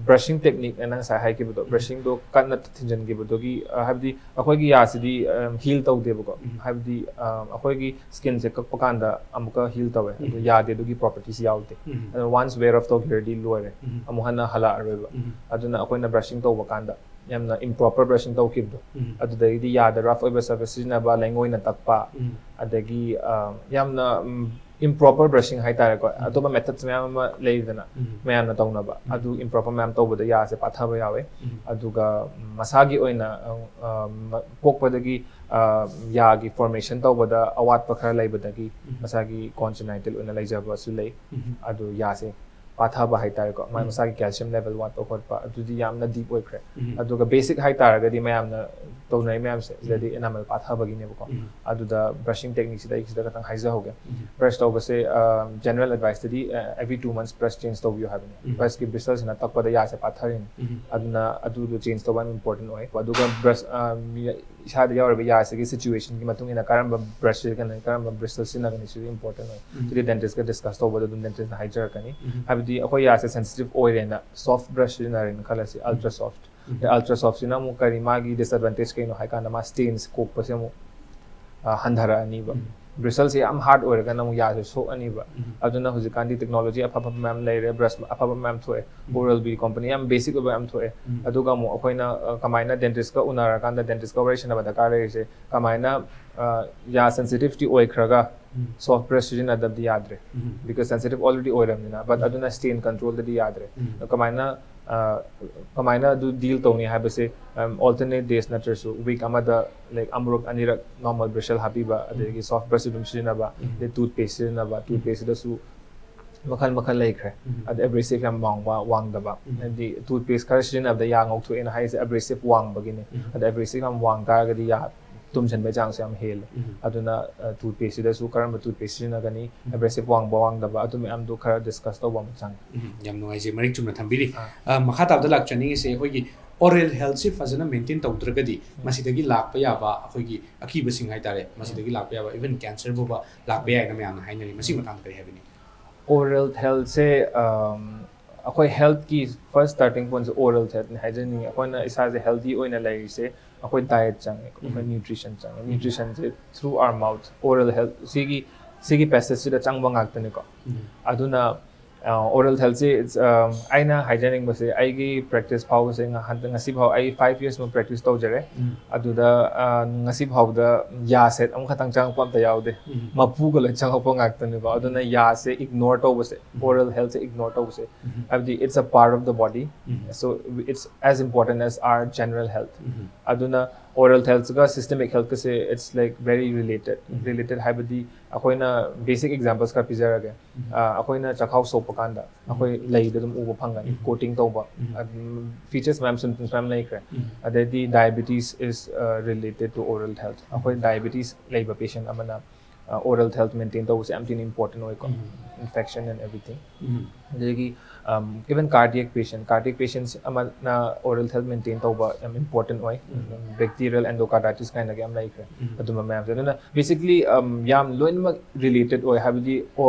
brushing technique ꯑꯅ ꯉꯁꯥꯏ ꯍꯥꯏꯈꯤꯕꯗꯣ, brushingꯗꯣ ꯀꯟꯅ ꯊꯤꯟꯖꯤꯟꯈꯤꯕꯗꯨꯒꯤ, ꯑ, ꯍꯥꯏꯕꯗꯤ ꯑꯩꯈꯣꯏꯒꯤ ꯌꯥꯁꯤꯗꯤ heal ꯇꯧꯗꯦꯕꯀꯣ, ꯍꯥꯏꯕꯗꯤ, ꯑ, ꯑꯩꯈꯣꯏꯒꯤ skinꯁꯦ ꯀꯛꯄ ꯀꯥꯟꯗ ꯑꯃꯨꯛꯀ heal ꯇꯧꯋꯦ, ꯑꯗꯨ ꯌꯥꯗꯦ, ꯑꯗꯨꯒꯤ properties ꯌꯥꯎꯗꯦ꯫ ꯑꯗꯨꯅ once wear off ꯇꯧꯈ꯭ꯔꯗꯤ ꯂꯣꯏꯔꯦ, ꯑꯃꯨꯛ ꯍꯟꯅ ꯍꯜꯂꯛꯑꯔꯣꯏꯕ꯫ ꯑꯗꯨꯅ ꯑꯩꯈꯣꯏꯅ brushing ꯇꯧꯕ ꯀꯥꯟꯗ ꯌꯥꯝꯅ improper brushing ꯇꯧꯈꯤꯕꯗꯣ, ꯑꯗꯨꯗꯒꯤꯗꯤ ꯌꯥꯗ rough ꯑꯣꯏꯕ surface ꯁꯤꯖꯤꯟꯅꯕ, ꯂꯩꯉꯣꯏꯅ ꯇꯛꯄ, ꯑꯗꯒꯤ, ꯑ, ꯌꯥꯝꯅ, ꯎꯝ, improper brushing ꯍꯥꯏꯇꯥꯔꯦꯀꯣ, ꯑꯇꯣꯞꯄ methods ꯃꯌꯥꯝ ꯑꯃ ꯂꯩꯗꯅ ꯃꯌꯥꯝꯅ ꯇꯧꯅꯕ, ꯑꯗꯨ improper ꯃꯌꯥꯝ ꯇꯧꯕꯗ ꯌꯥꯁꯦ ꯄꯥꯊꯕ ꯌꯥꯎꯋꯦ꯫ ꯑꯗꯨꯒ, ꯎꯝ, ꯃꯁꯥꯒꯤ ꯑꯣꯏꯅ, ꯑ, ꯑ, ꯃ-, ꯄꯣꯛꯄꯗꯒꯤ, ꯑ, ꯌꯥꯒꯤ formation ꯇꯧꯕꯗ ꯑꯋꯥꯠꯄ ꯈꯔ ꯂꯩꯕꯗꯒꯤ ꯃꯁꯥꯒꯤ congenital ꯑꯣꯏꯅ ꯂꯩꯖꯕꯁꯨ ꯂꯩ꯫ ꯑꯗꯨ ꯌꯥꯁꯦ ꯄꯥꯊꯕ ꯍꯥꯏꯇꯥꯔꯦꯀꯣ, ꯃꯥ ꯃꯁꯥꯒꯤ calcium level ꯋꯥꯠꯄ ꯈꯣꯠꯄ, ꯑꯗꯨꯗꯤ ꯌꯥꯝꯅ deep ꯑꯣꯏꯈ꯭ꯔꯦ꯫ ꯑꯗꯨꯒ basic ꯍꯥꯏꯇꯥꯔꯒꯗꯤ ꯃꯌꯥꯝꯅ ꯇꯧꯅꯔꯤ ꯃꯌꯥꯝꯁꯦ, ꯁꯤꯗꯗꯤ enamel ꯄꯥꯊꯕꯒꯤꯅꯦꯕꯀꯣ꯫ ꯑꯗꯨꯗ brushing technique ꯁꯤꯗ ꯑꯩ ꯁꯤꯗ ꯈꯇꯪ ꯍꯥꯏꯖꯍꯧꯒꯦ꯫ Brush ꯇꯧꯕꯁꯦ, ꯑ, general advice ꯇꯗꯤ, ꯑ, every two months brush change ꯇꯧꯕꯤꯌꯨ ꯍꯥꯏꯕꯅꯦ꯫ Brush ꯀꯤ bristle ꯁꯤꯅ ꯇꯛꯄꯗ ꯌꯥꯁꯦ ꯄꯥꯊꯔꯤꯅꯤ꯫ ꯑꯗꯨꯅ ꯑꯗꯨꯗꯣ change ꯇꯧꯕ ꯌꯥꯝ important ꯑꯣꯏ꯫ ꯑꯗꯨꯒ brush, ꯑ, ꯃꯤ ꯏꯁꯥꯗ ꯌꯥꯎꯔꯤꯕ ꯌꯥꯁꯤꯒꯤ situation ꯒꯤ ꯃꯇꯨꯡ ꯏꯟꯅ ꯀꯔꯝꯕ brush ꯁꯤꯖꯤꯟꯅꯒꯅꯤ, ꯀꯔꯝꯕ bristle ꯁꯤꯖꯤꯟꯅꯒꯅꯤ, ꯁꯤꯁꯨ important ꯑꯣꯏ꯫ ꯁꯤꯗꯤ dentist ꯀ discuss ꯇꯧꯕꯗ ꯑꯗꯨꯝ dentist ꯅ ꯍꯥꯏꯖꯔꯛꯀꯅꯤ꯫ ꯍꯥꯏꯕꯗꯤ ꯑꯩꯈꯣꯏ ꯌꯥꯁꯦ sensitive ꯑꯣꯏꯔꯦꯅ soft brush ꯁꯤꯖꯤꯟꯅꯔꯦꯅ ꯈꯜꯂꯁꯤ, ultra soft꯫ ꯑꯗ ultra soft ꯁꯤꯅ ꯑꯃꯨꯛ ꯀꯔꯤ, ꯃꯥꯒꯤ disadvantage ꯀꯩꯅꯣ ꯍꯥꯏ ꯀꯥꯟꯗ ꯃꯥ stains ꯀꯣꯛꯄꯁꯦ ꯑꯃꯨꯛ, ꯑ, ꯍꯟꯊꯔꯛꯑꯅꯤꯕ꯫ Bristle ꯁꯦ ꯌꯥꯝ hard ꯑꯣꯏꯔꯒꯅ ꯑꯃꯨꯛ ꯌꯥꯁꯦ ꯁꯣꯛꯑꯅꯤꯕ꯫ ꯑꯗꯨꯅ ꯍꯧꯖꯤꯛꯀꯥꯟꯗꯤ technology ꯑꯐ ꯑꯐꯕ ꯃꯌꯥꯝ ꯂꯩꯔꯦ, brush ꯑꯐꯕ ꯃꯌꯥꯝ ꯊꯣꯛꯑꯦ꯫ Oral B company ꯌꯥꯝ basic ꯑꯣꯏꯕ ꯌꯥꯝ ꯊꯣꯛꯑꯦ꯫ ꯑꯗꯨꯒ ꯑꯃꯨꯛ ꯑꯩꯈꯣꯏꯅ, ꯑ, ꯀꯃꯥꯏꯅ dentist ꯀ ꯎꯅꯔꯀꯥꯟꯗ dentist ꯀ ꯋꯥꯔꯤ ꯁꯥꯟꯅꯕ ꯗꯔꯀꯥꯔ ꯂꯩꯔꯤꯁꯦ, ꯀꯃꯥꯏꯅ, ꯑ, ꯌꯥ sensitive ꯇꯤ ꯑꯣꯏꯈ꯭ꯔꯒ soft brush ꯁꯤꯖꯤꯟꯅꯗꯕꯗꯤ ꯌꯥꯗ꯭ꯔꯦ꯫ Because sensitive already ꯑꯣꯏꯔꯕꯅꯤꯅ, but ꯑꯗꯨꯅ stain control ꯗꯗꯤ ꯌꯥꯗ꯭ꯔꯦ꯫ ꯑꯗꯣ ꯀꯃꯥꯏꯅ, ꯑ, ꯀꯃꯥꯏꯅ ꯑꯗꯨ deal ꯇꯧꯅꯤ ꯍꯥꯏꯕꯁꯦ, um, alternate days ꯅꯠꯇ꯭ꯔꯁꯨ week ꯑꯃꯗ, like, ꯑꯃꯨꯔꯛ ꯑꯅꯤꯔꯛ normal brush ꯍꯥꯞꯄꯤꯕ, ꯑꯗꯒꯤ soft brush ꯑꯗꯨꯝ ꯁꯤꯖꯤꯟꯅꯕ, ꯑꯗꯩ toothpaste ꯁꯤꯖꯤꯟꯅꯕ, toothpaste ꯁꯤꯗꯁꯨ ꯃꯈꯜ ꯃꯈꯜ ꯂꯩꯈ꯭ꯔꯦ꯫ ꯑꯗ abrasive ꯌꯥꯝ ꯋꯥꯡꯕ, ꯋꯥꯡꯗꯕ, ꯍꯥꯏꯕꯗꯤ toothpaste ꯈꯔ ꯁꯤꯖꯤꯟꯅꯕꯗ ꯌꯥ ꯉꯧꯊꯣꯛꯑꯦꯅ ꯍꯥꯏꯔꯤꯁꯦ abrasive ꯋꯥꯡꯕꯒꯤꯅꯦ꯫ ꯑꯗ abrasive ꯌꯥꯝ ꯋꯥꯡ ꯇꯥꯔꯒꯗꯤ ꯌꯥ ꯇꯨꯝꯁꯤꯟꯕꯒꯤ ꯆꯥꯡꯁꯦ ꯌꯥꯝ ꯍꯦꯜꯂꯦ꯫ ꯑꯗꯨꯅ, ꯑ, toothpaste ꯁꯤꯗꯁꯨ ꯀꯔꯝꯕ toothpaste ꯁꯤꯖꯤꯟꯅꯒꯅꯤ, abrasive ꯋꯥꯡꯕ ꯋꯥꯡꯗꯕ, ꯑꯗꯨ ꯃꯌꯥꯝꯗꯣ ꯈꯔ discuss ꯇꯧꯕ ꯑꯃ ꯆꯪꯉꯦ꯫ ꯎꯝ, ꯌꯥꯝ ꯅꯨꯡꯉꯥꯏꯖꯩ, ꯃꯔꯤꯛ ꯆꯨꯝꯅ ꯊꯝꯕꯤꯔꯤ꯫ ꯑꯥ꯫ ꯑ, ꯃꯈꯥ ꯇꯥꯕꯗ ꯂꯥꯛꯆꯅꯤꯡꯉꯤꯁꯦ, ꯑꯩꯈꯣꯏꯒꯤ oral health ꯁꯤ ꯐꯖꯅ maintain ꯇꯧꯗ꯭ꯔꯒꯗꯤ ꯃꯁꯤꯗꯒꯤ ꯂꯥꯛꯄ ꯌꯥꯕ ꯑꯩꯈꯣꯏꯒꯤ ꯑꯀꯤꯕꯁꯤꯡ ꯍꯥꯏꯇꯥꯔꯦ, ꯃꯁꯤꯗꯒꯤ ꯂꯥꯛꯄ ꯌꯥꯕ, even cancer ꯐꯥꯎꯕ ꯂꯥꯛꯄ ꯌꯥꯏꯅ ꯃꯌꯥꯝꯅ ꯍꯥꯏꯅꯔꯤ, ꯃꯁꯤꯒꯤ ꯃꯇꯥꯡꯗ ꯀꯔꯤ ꯍꯥꯏꯕꯤꯅꯤꯡꯉꯤ? Oral health ꯁꯦ, ꯑꯝ, ꯑꯩꯈꯣꯏ ꯍꯦꯜꯠꯀꯤ ꯐꯥꯔꯁ ꯁ꯭ꯇꯥꯔꯇꯤꯡ ꯄꯣꯏꯟꯠꯁꯦ ꯑꯣꯔꯦꯜ ꯍꯦꯜꯠꯅꯤ ꯍꯥꯏꯖꯅꯤꯡꯉꯤ꯫ ꯑꯩꯈꯣꯏꯅ ꯏꯁꯥꯁꯦ ꯍꯦꯜꯗꯤ ꯑꯣꯏꯅ ꯂꯩꯔꯤꯁꯦ ꯑꯩꯈꯣꯏ ꯗꯥꯏꯠ ꯆꯪꯉꯦ, ꯑꯩꯈꯣꯏ ꯅ꯭ꯌꯨꯇ꯭ꯔꯤꯁꯟ ꯆꯪꯉꯦ꯫ ꯅ꯭ꯌꯨꯇ꯭ꯔꯤꯁꯟꯁꯦ through our mouth, oral health, ꯁꯤꯒꯤ ꯁꯤꯒꯤ ꯄꯦꯁꯦꯖꯁꯤꯗ ꯆꯪꯕ ꯉꯥꯛꯇꯅꯤꯀꯣ꯫ ꯑꯗꯨꯅ ꯑꯣꯔꯦꯜ ꯍꯦꯜꯠꯁꯦ ꯑꯩꯅ ꯍꯥꯏꯖꯅꯤꯡꯕꯁꯦ, ꯑꯩꯒꯤ ꯄ꯭ꯔꯦꯛꯇꯤꯁ ꯐꯥꯎꯕꯁꯦ ꯉ- ꯍꯟꯗꯛ ꯉꯁꯤ ꯐꯥꯎ ꯑꯩ ꯐꯥꯏꯚ ꯌꯔꯁꯃꯨꯛ ꯄ꯭ꯔꯦꯛꯇꯤꯁ ꯇꯧꯖꯔꯦ꯫ ꯑꯗꯨꯗ ꯑ, ꯉꯁꯤ ꯐꯥꯎꯕꯗ ꯌꯥ ꯁꯦꯠ ꯑꯃꯈꯛꯇꯪ ꯆꯪꯉꯛꯄ ꯑꯝꯇ ꯌꯥꯎꯗꯦ꯫ ꯃꯄꯨꯒ ꯂꯣꯏ ꯆꯪꯉꯛꯄ ꯉꯥꯛꯇꯅꯤꯀꯣ꯫ ꯑꯗꯨꯅ ꯌꯥꯁꯦ ꯏꯒꯅꯣꯔ ꯇꯧꯕꯁꯦ, ꯑꯣꯔꯦꯜ ꯍꯦꯜꯠꯁꯦ ꯏꯒꯅꯣꯔ ꯇꯧꯕꯁꯦ, ꯍꯥꯏꯕꯗꯤ it's a part of the body, so it's as important as our general health. ꯑꯗꯨꯅ ꯑꯣꯔꯦꯜ ꯍꯦꯜꯠꯀ ꯁꯤꯁꯇꯦꯃꯤꯛ ꯍꯦꯜꯠꯀꯁꯦ it's like very related. Related ꯍꯥꯏꯕꯗꯤ ꯑꯩꯈꯣꯏꯅ ꯕꯦꯁꯤꯛ ꯑꯦꯛꯖꯥꯝꯄꯜꯁ ꯈꯔ ꯄꯤꯖꯔꯒꯦ꯫ ꯑ, ꯑꯩꯈꯣꯏꯅ ꯆꯥꯛꯈꯥꯎ ꯁꯣꯛꯄ ꯀꯥꯟꯗ ꯑꯩꯈꯣꯏ ꯂꯩꯗ ꯑꯗꯨꯝ ꯎꯕ ꯐꯪꯒꯅꯤ, ꯀꯣꯇꯤꯡ ꯇꯧꯕ, ꯑꯗꯨꯝ ꯐꯤꯆꯔꯁ ꯃꯌꯥꯝ, ꯁꯤꯝꯇꯝꯁ ꯃꯌꯥꯝ ꯂꯩꯈ꯭ꯔꯦ꯫ ꯑꯗꯩꯗꯤ diabetes is related to oral health. ꯑꯩꯈꯣꯏ ꯗꯥꯏꯕꯤꯇꯤꯁ ꯂꯩꯕ ꯄꯦꯁꯦꯟ ꯑꯃꯅ ꯑꯣꯔꯦꯜ ꯍꯦꯜꯠ ꯃꯦꯟꯇꯦꯟ ꯇꯧꯕꯁꯦ ꯌꯥꯝ ꯊꯤꯅ ꯏꯝꯄꯣꯔꯇꯦꯟ ꯑꯣꯏꯀꯣ꯫ Infection and everything. ꯑꯗꯒꯤ even cardiac patient cardiac patients ꯑꯃꯅ ꯑꯣꯔꯦꯜ ꯍꯦꯜꯠ ꯃꯦꯟꯇꯦꯟ ꯇꯧꯕ ꯌꯥꯝ ꯏꯝꯄꯣꯔꯇꯦꯟ ꯑꯣꯏ꯫ ꯕꯦꯛꯇꯤꯔꯤꯌꯦꯜ ꯑꯦꯟꯗꯣꯀꯥꯔꯗꯥꯏꯇꯤꯁ ꯀꯥꯏꯅꯒ ꯌꯥꯝ ꯂꯩꯈ꯭ꯔꯦ꯫ ꯑꯗꯨꯝꯕ ꯃꯌꯥꯝꯁꯦ ꯑꯗꯨꯅ ꯕꯦꯁꯤꯀꯂꯤ ꯌꯥꯝ ꯂꯣꯏꯅꯃꯛ ꯔꯤꯂꯦꯇꯦꯠ ꯑꯣꯏ, ꯍꯥꯏꯕꯗꯤ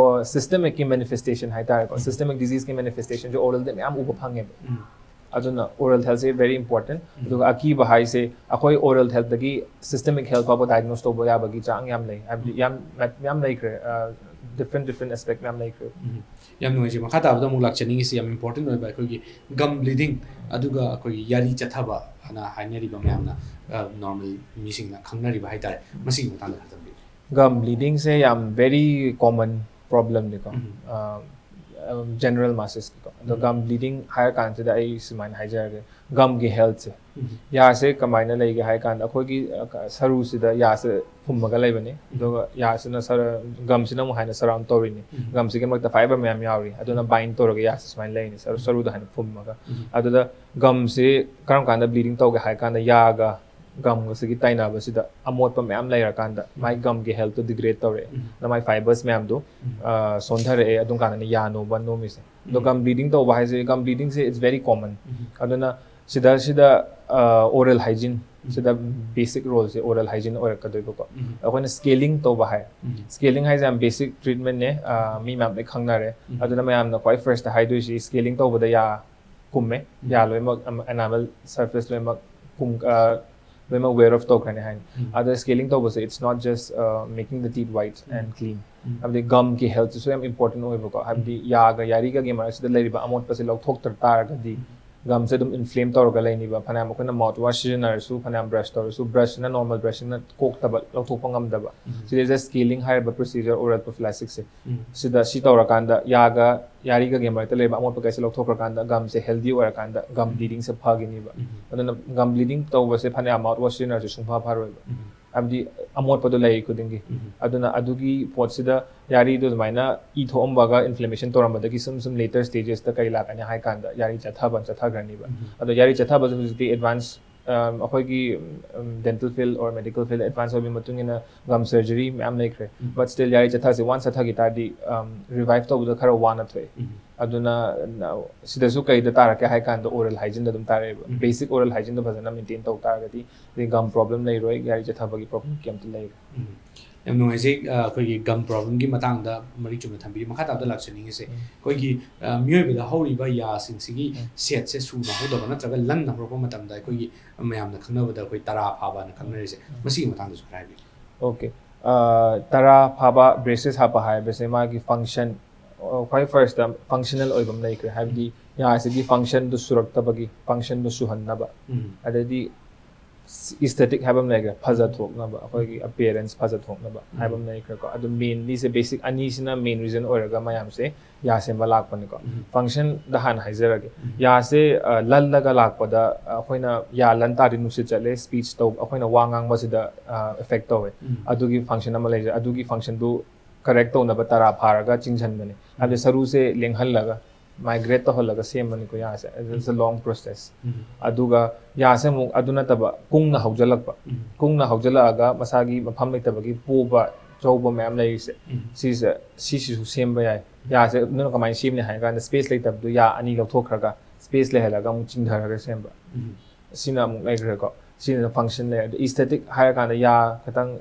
ꯁꯤꯁꯇꯦꯃꯤꯛꯀꯤ ꯃꯦꯅꯤꯐꯦꯁꯇꯦꯁꯟ ꯍꯥꯏꯇꯥꯔꯦꯀꯣ꯫ ꯁꯤꯁꯇꯦꯃꯤꯛ ꯗꯤꯖꯤꯖꯀꯤ ꯃꯦꯅꯤꯐꯦꯁꯇꯦꯁꯟꯁꯦ ꯑꯣꯔꯦꯜꯗ ꯃꯌꯥꯝ ꯎꯕ ꯐꯪꯉꯦꯕ꯫ ꯑꯗꯨꯅ ꯑꯣꯔꯦꯜ ꯍꯦꯜꯠꯁꯦ ꯚꯦꯔꯤ ꯏꯝꯄꯣꯔꯇꯦꯟ꯫ ꯑꯗꯨꯒ ꯑꯀꯤꯕ ꯍꯥꯏꯁꯦ ꯑꯩꯈꯣꯏ ꯑꯣꯔꯦꯜ ꯍꯦꯜꯠꯇꯒꯤ ꯁꯤꯁꯇꯦꯃꯤꯛ ꯍꯦꯜꯠ ꯐꯥꯎꯕ ꯗꯥꯏꯒꯅꯣꯁ ꯇꯧꯕ ꯌꯥꯕꯒꯤ ꯆꯥꯡ ꯌꯥꯝ ꯂꯩ, ꯍꯥꯏꯕꯗꯤ ꯌꯥꯝ ꯃꯌꯥꯝ ꯂꯩꯈ꯭ꯔꯦ꯫ ꯗꯤꯐ꯭ꯔꯦꯟ ꯗꯤꯐ꯭ꯔꯦꯟ ꯑꯦꯁꯄꯦꯛ ꯃꯌꯥꯝ ꯂꯩꯈ꯭ꯔꯦ꯫ ꯌꯥꯝ ꯅꯨꯡꯉꯥꯏꯖꯩ꯫ ꯃꯈꯥ ꯇꯥꯕꯗ ꯑꯃꯨꯛ ꯂꯥꯛꯆꯅꯤꯡꯉꯤꯁꯤ ꯌꯥꯝ ꯏꯝꯄꯣꯔꯇꯦꯟ ꯑꯣꯏꯕ ꯑꯩꯈꯣꯏꯒꯤ ꯒꯝ ꯕ꯭ꯂꯤꯗꯤꯡ, ꯑꯗꯨꯒ ꯑꯩꯈꯣꯏꯒꯤ ꯌꯥꯔꯤ ꯆꯠꯊꯕ ꯑꯅ ꯍꯥꯏꯅꯔꯤꯕ ꯃꯌꯥꯝꯅ, ꯅꯣꯔꯃꯦꯜ ꯃꯤꯁꯤꯡꯅ ꯈꯪꯅꯔꯤꯕ ꯍꯥꯏꯇꯥꯔꯦ, ꯃꯁꯤꯒꯤ ꯃꯇꯥꯡꯗ ꯈꯔ ꯊꯝꯕꯤꯌꯨ꯫ ꯒꯝ ꯕ꯭ꯂꯤꯗꯤꯡꯁꯦ ꯌꯥꯝ ꯚꯦꯔꯤ ꯀꯣꯃꯟ ꯄ꯭ꯔꯣꯕ꯭ꯂꯦꯝꯅꯤꯀꯣ꯫ ꯖꯦꯅꯔꯦꯜ ꯃꯥꯁꯦꯁꯀꯤꯀꯣ꯫ ꯑꯗꯣ ꯒꯝ ꯕ꯭ꯂꯤꯗꯤꯡ ꯍꯥꯏꯔ ꯀꯥꯟꯁꯤꯗ ꯑꯩ ꯁꯨꯃꯥꯏꯅ ꯍꯥꯏꯖꯔꯒꯦ, ꯒꯝꯒꯤ ꯍꯦꯜꯠꯁꯦ, ꯌꯥꯁꯦ ꯀꯃꯥꯏꯅ ꯂꯩꯒꯦ ꯍꯥꯏ ꯀꯥꯟꯗ ꯑꯩꯈꯣꯏꯒꯤ ꯁꯔꯨꯁꯤꯗ ꯌꯥꯁꯦ ꯐꯨꯝꯃꯒ ꯂꯩꯕꯅꯤ꯫ ꯑꯗꯨꯒ ꯌꯥꯁꯤꯅ ꯒꯝꯁꯤꯅ ꯑꯃꯨꯛ ꯍꯥꯏꯅ ꯁꯔꯥꯎꯟ ꯇꯧꯔꯤꯅꯤ꯫ ꯒꯝꯁꯤꯒꯤ ꯃꯔꯛꯇ ꯐꯥꯏꯕꯔ ꯃꯌꯥꯝ ꯌꯥꯎꯔꯤ, ꯑꯗꯨꯅ ꯕꯥꯏꯟ ꯇꯧꯔꯒ ꯌꯥꯁꯦ ꯁꯨꯃꯥꯏꯅ ꯂꯩꯅꯤ, ꯁꯔꯨꯗ ꯍꯥꯏꯅ ꯐꯨꯝꯃꯒ꯫ ꯑꯗꯨꯗ ꯒꯝꯁꯤ ꯀꯔꯝ ꯀꯥꯟꯗ ꯕ꯭ꯂꯤꯗꯤꯡ ꯇꯧꯒꯦ ꯍꯥꯏ ꯀꯥꯟꯗ ꯌꯥꯒ ꯒꯝꯒꯁꯤꯒꯤ ꯇꯥꯏꯅꯕꯁꯤꯗ ꯑꯃꯣꯠꯄ ꯃꯌꯥꯝ ꯂꯩꯔꯀꯥꯟꯗ ꯃꯥꯏ ꯒꯝꯒꯤ ꯍꯦꯜꯠꯇꯣ ꯗꯤꯒ꯭ꯔꯦꯗ ꯇꯧꯔꯛꯑꯦ꯫ ꯑꯗꯨꯅ ꯃꯥꯏ ꯐꯥꯏꯕꯔꯁ ꯃꯌꯥꯝꯗꯣ ꯁꯣꯟꯊꯔꯛꯑꯦ꯫ ꯑꯗꯨꯝ ꯀꯥꯟꯗꯅ ꯌꯥ ꯅꯣꯝꯕ ꯅꯣꯝꯃꯤꯁꯦ꯫ ꯑꯗꯣ ꯒꯝ ꯕ꯭ꯂꯤꯗꯤꯡ ꯇꯧꯕ ꯍꯥꯏꯁꯦ, ꯒꯝ ꯕ꯭ꯂꯤꯗꯤꯡꯁꯦ it's very common꯫ ꯑꯗꯨꯅ ꯁꯤꯗ ꯁꯤꯗ ꯑꯣꯔꯦꯜ ꯍꯥꯏꯖꯤꯟ, ꯁꯤꯗ ꯕꯦꯁꯤꯛ ꯔꯣꯜꯁꯦ ꯑꯣꯔꯦꯜ ꯍꯥꯏꯖꯤꯟ ꯑꯣꯏꯔꯛꯀꯗꯣꯏꯕꯀꯣ꯫ ꯑꯩꯈꯣꯏꯅ ꯁ꯭ꯀꯦꯂꯤꯡ ꯇꯧꯕ ꯍꯥꯏ꯫ ꯁ꯭ꯀꯦꯂꯤꯡ ꯍꯥꯏꯁꯦ ꯌꯥꯝ ꯕꯦꯁꯤꯛ ꯇ꯭ꯔꯤꯠꯃꯦꯟꯅꯦ, ꯃꯤ ꯃꯌꯥꯝ ꯂꯣꯏ ꯈꯪꯅꯔꯦ꯫ ꯑꯗꯨꯅ ꯃꯌꯥꯝꯅ ꯈ꯭ꯋꯥꯏ ꯐꯥꯔꯁꯇ ꯍꯥꯏꯗꯣꯏꯁꯤ ꯁ꯭ꯀꯦꯂꯤꯡ ꯇꯧꯕꯗ ꯌꯥ ꯀꯨꯝꯃꯦ, ꯌꯥ ꯂꯣꯏꯅꯃꯛ, ꯑꯦꯅꯥꯃꯦꯜ ꯁꯔꯐꯦꯁ ꯂꯣꯏꯅꯃꯛ ꯀꯨꯝ, ꯂꯣꯏꯅꯃꯛ ꯋꯦꯌꯔ ꯑꯣꯐ ꯇꯧꯈ꯭ꯔꯅꯤ ꯍꯥꯏꯅ꯫ ꯑꯗꯣ ꯁ꯭ꯀꯦꯂꯤꯡ ꯇꯧꯕꯁꯦ, it's not just making the teeth white and clean, ꯍꯥꯏꯕꯗꯤ ꯒꯝꯒꯤ ꯍꯦꯜꯠꯁꯤꯁꯨ ꯌꯥꯝ ꯏꯝꯄꯣꯔꯇꯦꯟ ꯑꯣꯏꯕꯀꯣ꯫ ꯍꯥꯏꯕꯗꯤ ꯌꯥꯒ ꯌꯥꯔꯤꯒꯒꯤ ꯃꯔꯛꯁꯤꯗ ꯂꯩꯔꯤꯕ ꯑꯃꯣꯠꯄꯁꯦ ꯂꯧꯊꯣꯛꯇ ꯇꯥꯔꯒꯗꯤ ꯒꯝꯁꯦ ꯑꯗꯨꯝ ꯏꯟꯐ꯭ꯂꯦꯝ ꯇꯧꯔꯒ ꯂꯩꯅꯤꯕ꯫ ꯐꯅꯌꯥꯝ ꯑꯩꯈꯣꯏꯅ ꯃꯥꯎꯠ ꯋꯥꯁ ꯁꯤꯖꯤꯟꯅꯔꯁꯨ, ꯐꯅꯌꯥꯝ ꯕ꯭ꯔꯁ ꯇꯧꯔꯁꯨ, ꯕ꯭ꯔꯁꯁꯤꯅ ꯅꯣꯔꯃꯦꯜ ꯕ꯭ꯔꯁꯁꯤꯡꯅ ꯀꯣꯛꯇꯕ, ꯂꯧꯊꯣꯛꯄ ꯉꯝꯗꯕ꯫ ꯁꯤꯗꯩꯁꯤꯗ ꯁ꯭ꯀꯦꯂꯤꯡ ꯍꯥꯏꯔꯤꯕ ꯄ꯭ꯔꯣꯁꯤꯖꯔ, ꯑꯣꯔꯦꯜ ꯄ꯭ꯔꯣꯐꯤꯂꯥꯛꯁꯤꯁꯁꯦ, ꯁꯤꯗ ꯁꯤ ꯇꯧꯔꯀꯥꯟꯗ ꯌꯥꯒ ꯌꯥꯔꯤꯒꯒꯤ ꯃꯔꯛꯇ ꯂꯩꯕ ꯑꯃꯣꯠꯄ ꯀꯩꯁꯦ ꯂꯧꯊꯣꯛꯈ꯭ꯔꯀꯥꯟꯗ ꯒꯝꯁꯦ ꯍꯦꯜꯗꯤ ꯑꯣꯏꯔꯀꯥꯟꯗ ꯒꯝ ꯕ꯭ꯂꯤꯗꯤꯡꯁꯦ ꯐꯒꯅꯤꯕ꯫ ꯑꯗꯨꯅ ꯒꯝ ꯕ꯭ꯂꯤꯗꯤꯡ ꯇꯧꯕꯁꯦ ꯐꯅꯌꯥꯝ ꯃꯥꯎꯠ ꯋꯥꯁ ꯁꯤꯖꯤꯟꯅꯔꯁꯨ ꯁꯨꯡꯐ ꯐꯔꯣꯏꯕ꯫ ꯍꯥꯏꯕꯗꯤ ꯑꯃꯣꯠꯄꯗꯣ ꯂꯩ ꯈꯨꯗꯤꯡꯒꯤ꯫ ꯑꯗꯨꯅ ꯑꯗꯨꯒꯤ ꯄꯣꯠꯁꯤꯗ ꯌꯥꯔꯤꯗꯣ ꯑꯗꯨꯃꯥꯏꯅ ꯏ ꯊꯣꯛꯑꯝꯕꯒ ꯏꯟꯐ꯭ꯂꯦꯃꯦꯁꯟ ꯇꯧꯔꯝꯕꯗꯒꯤ ꯁꯨꯝ ꯁꯨꯝ ꯂꯦꯇꯔ ꯁ꯭ꯇꯦꯖꯦꯁꯇ ꯀꯩ ꯂꯥꯛꯀꯅꯤ ꯍꯥꯏ ꯀꯥꯟꯗ ꯌꯥꯔꯤ ꯆꯠꯊꯕ ꯆꯠꯊꯈ꯭ꯔꯅꯤꯕ꯫ ꯑꯗꯣ ꯌꯥꯔꯤ ꯆꯠꯊꯕꯁꯦ ꯍꯧꯖꯤꯛꯇꯤ ꯑꯦꯗꯚꯥꯟꯁ, ꯑꯩꯈꯣꯏꯒꯤ dental fee or medical fee advance ꯑꯣꯏꯕꯒꯤ ꯃꯇꯨꯡ ꯏꯟꯅ ꯒꯝ ꯁꯔꯖꯔꯤ ꯃꯌꯥꯝ ꯂꯩꯈ꯭ꯔꯦ꯫ ꯕꯠ ꯁ꯭ꯇꯤꯜ ꯌꯥꯔꯤ ꯆꯠꯊꯁꯦ ꯋꯥꯟꯁ ꯆꯠꯊꯈꯤ ꯇꯥꯔꯗꯤ ꯔꯤꯚꯥꯏꯚ ꯇꯧꯕꯗ ꯈꯔ ꯋꯥꯅ ꯊꯣꯛꯑꯦ꯫ ꯑꯗꯨꯅ ꯁꯤꯗꯁꯨ ꯀꯩꯗ ꯇꯥꯔꯛꯀꯦ ꯍꯥꯏ ꯀꯥꯟꯗ ꯑꯣꯔꯦꯜ ꯍꯥꯏꯖꯤꯟꯗ ꯑꯗꯨꯝ ꯇꯥꯔꯛꯑꯦꯕ꯫ ꯕꯦꯁꯤꯛ ꯑꯣꯔꯦꯜ ꯍꯥꯏꯖꯤꯟꯗꯣ ꯐꯖꯅ ꯃꯦꯟꯇꯦꯟ ꯇꯧ ꯇꯥꯔꯒꯗꯤ ꯑꯗꯩ ꯒꯝ ꯄ꯭ꯔꯣꯕ꯭ꯂꯦꯝ ꯂꯩꯔꯣꯏ, ꯌꯥꯔꯤ ꯆꯠꯊꯕꯒꯤ ꯄ꯭ꯔꯣꯕ꯭ꯂꯦꯝ ꯀꯩꯝꯇ ꯂꯩꯔꯣꯏ꯫ ꯌꯥꯝ ꯅꯨꯡꯉꯥꯏꯖꯩ꯫ ꯑꯩꯈꯣꯏꯒꯤ ꯒꯝ ꯄ꯭ꯔꯣꯕ꯭ꯂꯦꯝꯒꯤ ꯃꯇꯥꯡꯗ ꯃꯔꯤꯛ ꯆꯨꯝꯅ ꯊꯝꯕꯤꯔꯤ꯫ ꯃꯈꯥ ꯇꯥꯕꯗ ꯂꯥꯛꯆꯅꯤꯡꯉꯤꯁꯦ, ꯑꯩꯈꯣꯏꯒꯤ ꯃꯤꯑꯣꯏꯕꯗ ꯍꯧꯔꯤꯕ ꯌꯥꯁꯤꯡꯁꯤꯒꯤ ꯁꯦꯠꯁꯦ ꯁꯨꯅ ꯍꯧꯗꯕ ꯅꯠꯇ꯭ꯔꯒ ꯂꯟꯅ ꯍꯧꯔꯛꯄ ꯃꯇꯝꯗ ꯑꯩꯈꯣꯏꯒꯤ ꯃꯌꯥꯝꯅ ꯈꯪꯅꯕꯗ ꯑꯩꯈꯣꯏ ꯇꯔꯥ ꯐꯥꯕꯅ ꯈꯪꯅꯔꯤꯁꯦ, ꯃꯁꯤꯒꯤ ꯃꯇꯥꯡꯗꯁꯨ ꯈꯔ ꯍꯥꯏꯕꯤꯌꯨ꯫ ꯑꯣꯀꯦ꯫ ꯇꯔꯥ ꯐꯥꯕ ꯕ꯭ꯔꯦꯁꯦꯁ ꯍꯥꯞꯄ ꯍꯥꯏꯕꯁꯦ ꯃꯥꯒꯤ ꯐꯪꯁꯟ, ꯈ꯭ꯋꯥꯏ ꯐꯥꯔꯁꯇ ꯐꯪꯁꯅꯦꯜ ꯑꯣꯏꯕ ꯑꯃ ꯂꯩꯈ꯭ꯔꯦ꯫ ꯍꯥꯏꯕꯗꯤ ꯌꯥꯁꯤꯒꯤ ꯐꯪꯁꯟꯗꯨ ꯁꯨꯔꯛꯇꯕꯒꯤ, ꯐꯪꯁꯟꯗꯨ ꯁꯨꯍꯟꯅꯕ꯫ ꯑꯗꯩꯗꯤ ꯏꯁꯊꯦꯇꯤꯛ ꯍꯥꯏꯕ ꯑꯃ ꯂꯩꯈ꯭ꯔꯦ, ꯐꯖꯊꯣꯛꯅꯕ, ꯑꯩꯈꯣꯏꯒꯤ ꯑꯦꯄꯤꯌꯔꯦꯟꯁ ꯐꯖꯊꯣꯛꯅꯕ ꯍꯥꯏꯕ ꯑꯃ ꯂꯩꯈ꯭ꯔꯦꯀꯣ꯫ ꯑꯗꯨ ꯃꯦꯟꯂꯤꯁꯦ, ꯕꯦꯁꯤꯛ ꯑꯅꯤꯁꯤꯅ ꯃꯦꯟ ꯔꯤꯖꯟ ꯑꯣꯏꯔꯒ ꯃꯌꯥꯝꯁꯦ ꯌꯥ ꯁꯦꯝꯕ ꯂꯥꯛꯄꯅꯤꯀꯣ꯫ ꯐꯪꯁꯟꯗ ꯍꯥꯟꯅ ꯍꯥꯏꯖꯔꯒꯦ꯫ ꯌꯥꯁꯦ ꯂꯜꯂꯒ ꯂꯥꯛꯄꯗ ꯑꯩꯈꯣꯏꯅ ꯌꯥ ꯂꯟ ꯇꯥꯔꯗꯤ ꯅꯨꯡꯁꯤꯠ ꯆꯠꯂꯦ, ꯁ꯭ꯄꯤꯆ ꯇꯧꯕ, ꯑꯩꯈꯣꯏꯅ ꯋꯥ ꯉꯥꯡꯕꯁꯤꯗ ꯑꯦꯐꯦꯛ ꯇꯧꯋꯦ꯫ ꯑꯗꯨꯒꯤ ꯐꯪꯁꯟ ꯑꯃ ꯂꯩꯖꯩ꯫ ꯑꯗꯨꯒꯤ ꯐꯪꯁꯟꯗꯨ ꯀꯔꯦꯛ ꯇꯧꯅꯕ ꯇꯔꯥ ꯐꯥꯔꯒ ꯆꯤꯡꯁꯤꯟꯕꯅꯦ꯫ ꯍꯥꯏꯕꯗꯤ ꯁꯔꯨꯁꯦ ꯂꯦꯡꯍꯜꯂꯒ, ꯃꯥꯏꯒ꯭ꯔꯦꯠ ꯇꯧꯍꯜꯂꯒ ꯁꯦꯝꯕꯅꯤꯀꯣ ꯌꯥꯁꯦ꯫ It's a long process꯫ ꯑꯗꯨꯒ ꯌꯥꯁꯦ ꯑꯃꯨꯛ ꯑꯗꯨ ꯅꯠꯇꯕ ꯀꯨꯡꯅ ꯍꯧꯖꯤꯜꯂꯛꯄ, ꯀꯨꯡꯅ ꯍꯧꯖꯤꯜꯂꯛꯑꯒ ꯃꯁꯥꯒꯤ ꯃꯐꯝ ꯂꯩꯇꯕꯒꯤ ꯄꯣꯕ ꯆꯧꯕ ꯃꯌꯥꯝ ꯂꯩꯔꯤꯁꯦ, ꯁꯤꯁꯦ, ꯁꯤꯁꯤꯁꯨ ꯁꯦꯝꯕ ꯌꯥꯏ꯫ ꯌꯥꯁꯦ ꯑꯗꯨꯅ ꯀꯃꯥꯏꯅ ꯁꯦꯝꯅꯤ ꯍꯥꯏ ꯀꯥꯟꯗ ꯁ꯭ꯄꯦꯁ ꯂꯩꯇꯕꯗꯨ ꯌꯥ ꯑꯅꯤ ꯂꯧꯊꯣꯛꯈ꯭ꯔꯒ space ꯂꯩꯍꯜꯂꯒ ꯑꯃꯨꯛ ꯆꯤꯡꯊꯔꯒ ꯁꯦꯝꯕ꯫ ꯁꯤꯅ ꯑꯃꯨꯛ ꯂꯩꯈ꯭ꯔꯦꯀꯣ꯫ ꯁꯤꯅ function ꯂꯩꯔꯦ꯫ ꯑꯗꯣ aesthetic ꯍꯥꯏꯔꯀꯥꯟꯗ ꯌꯥ ꯈꯤꯇꯪ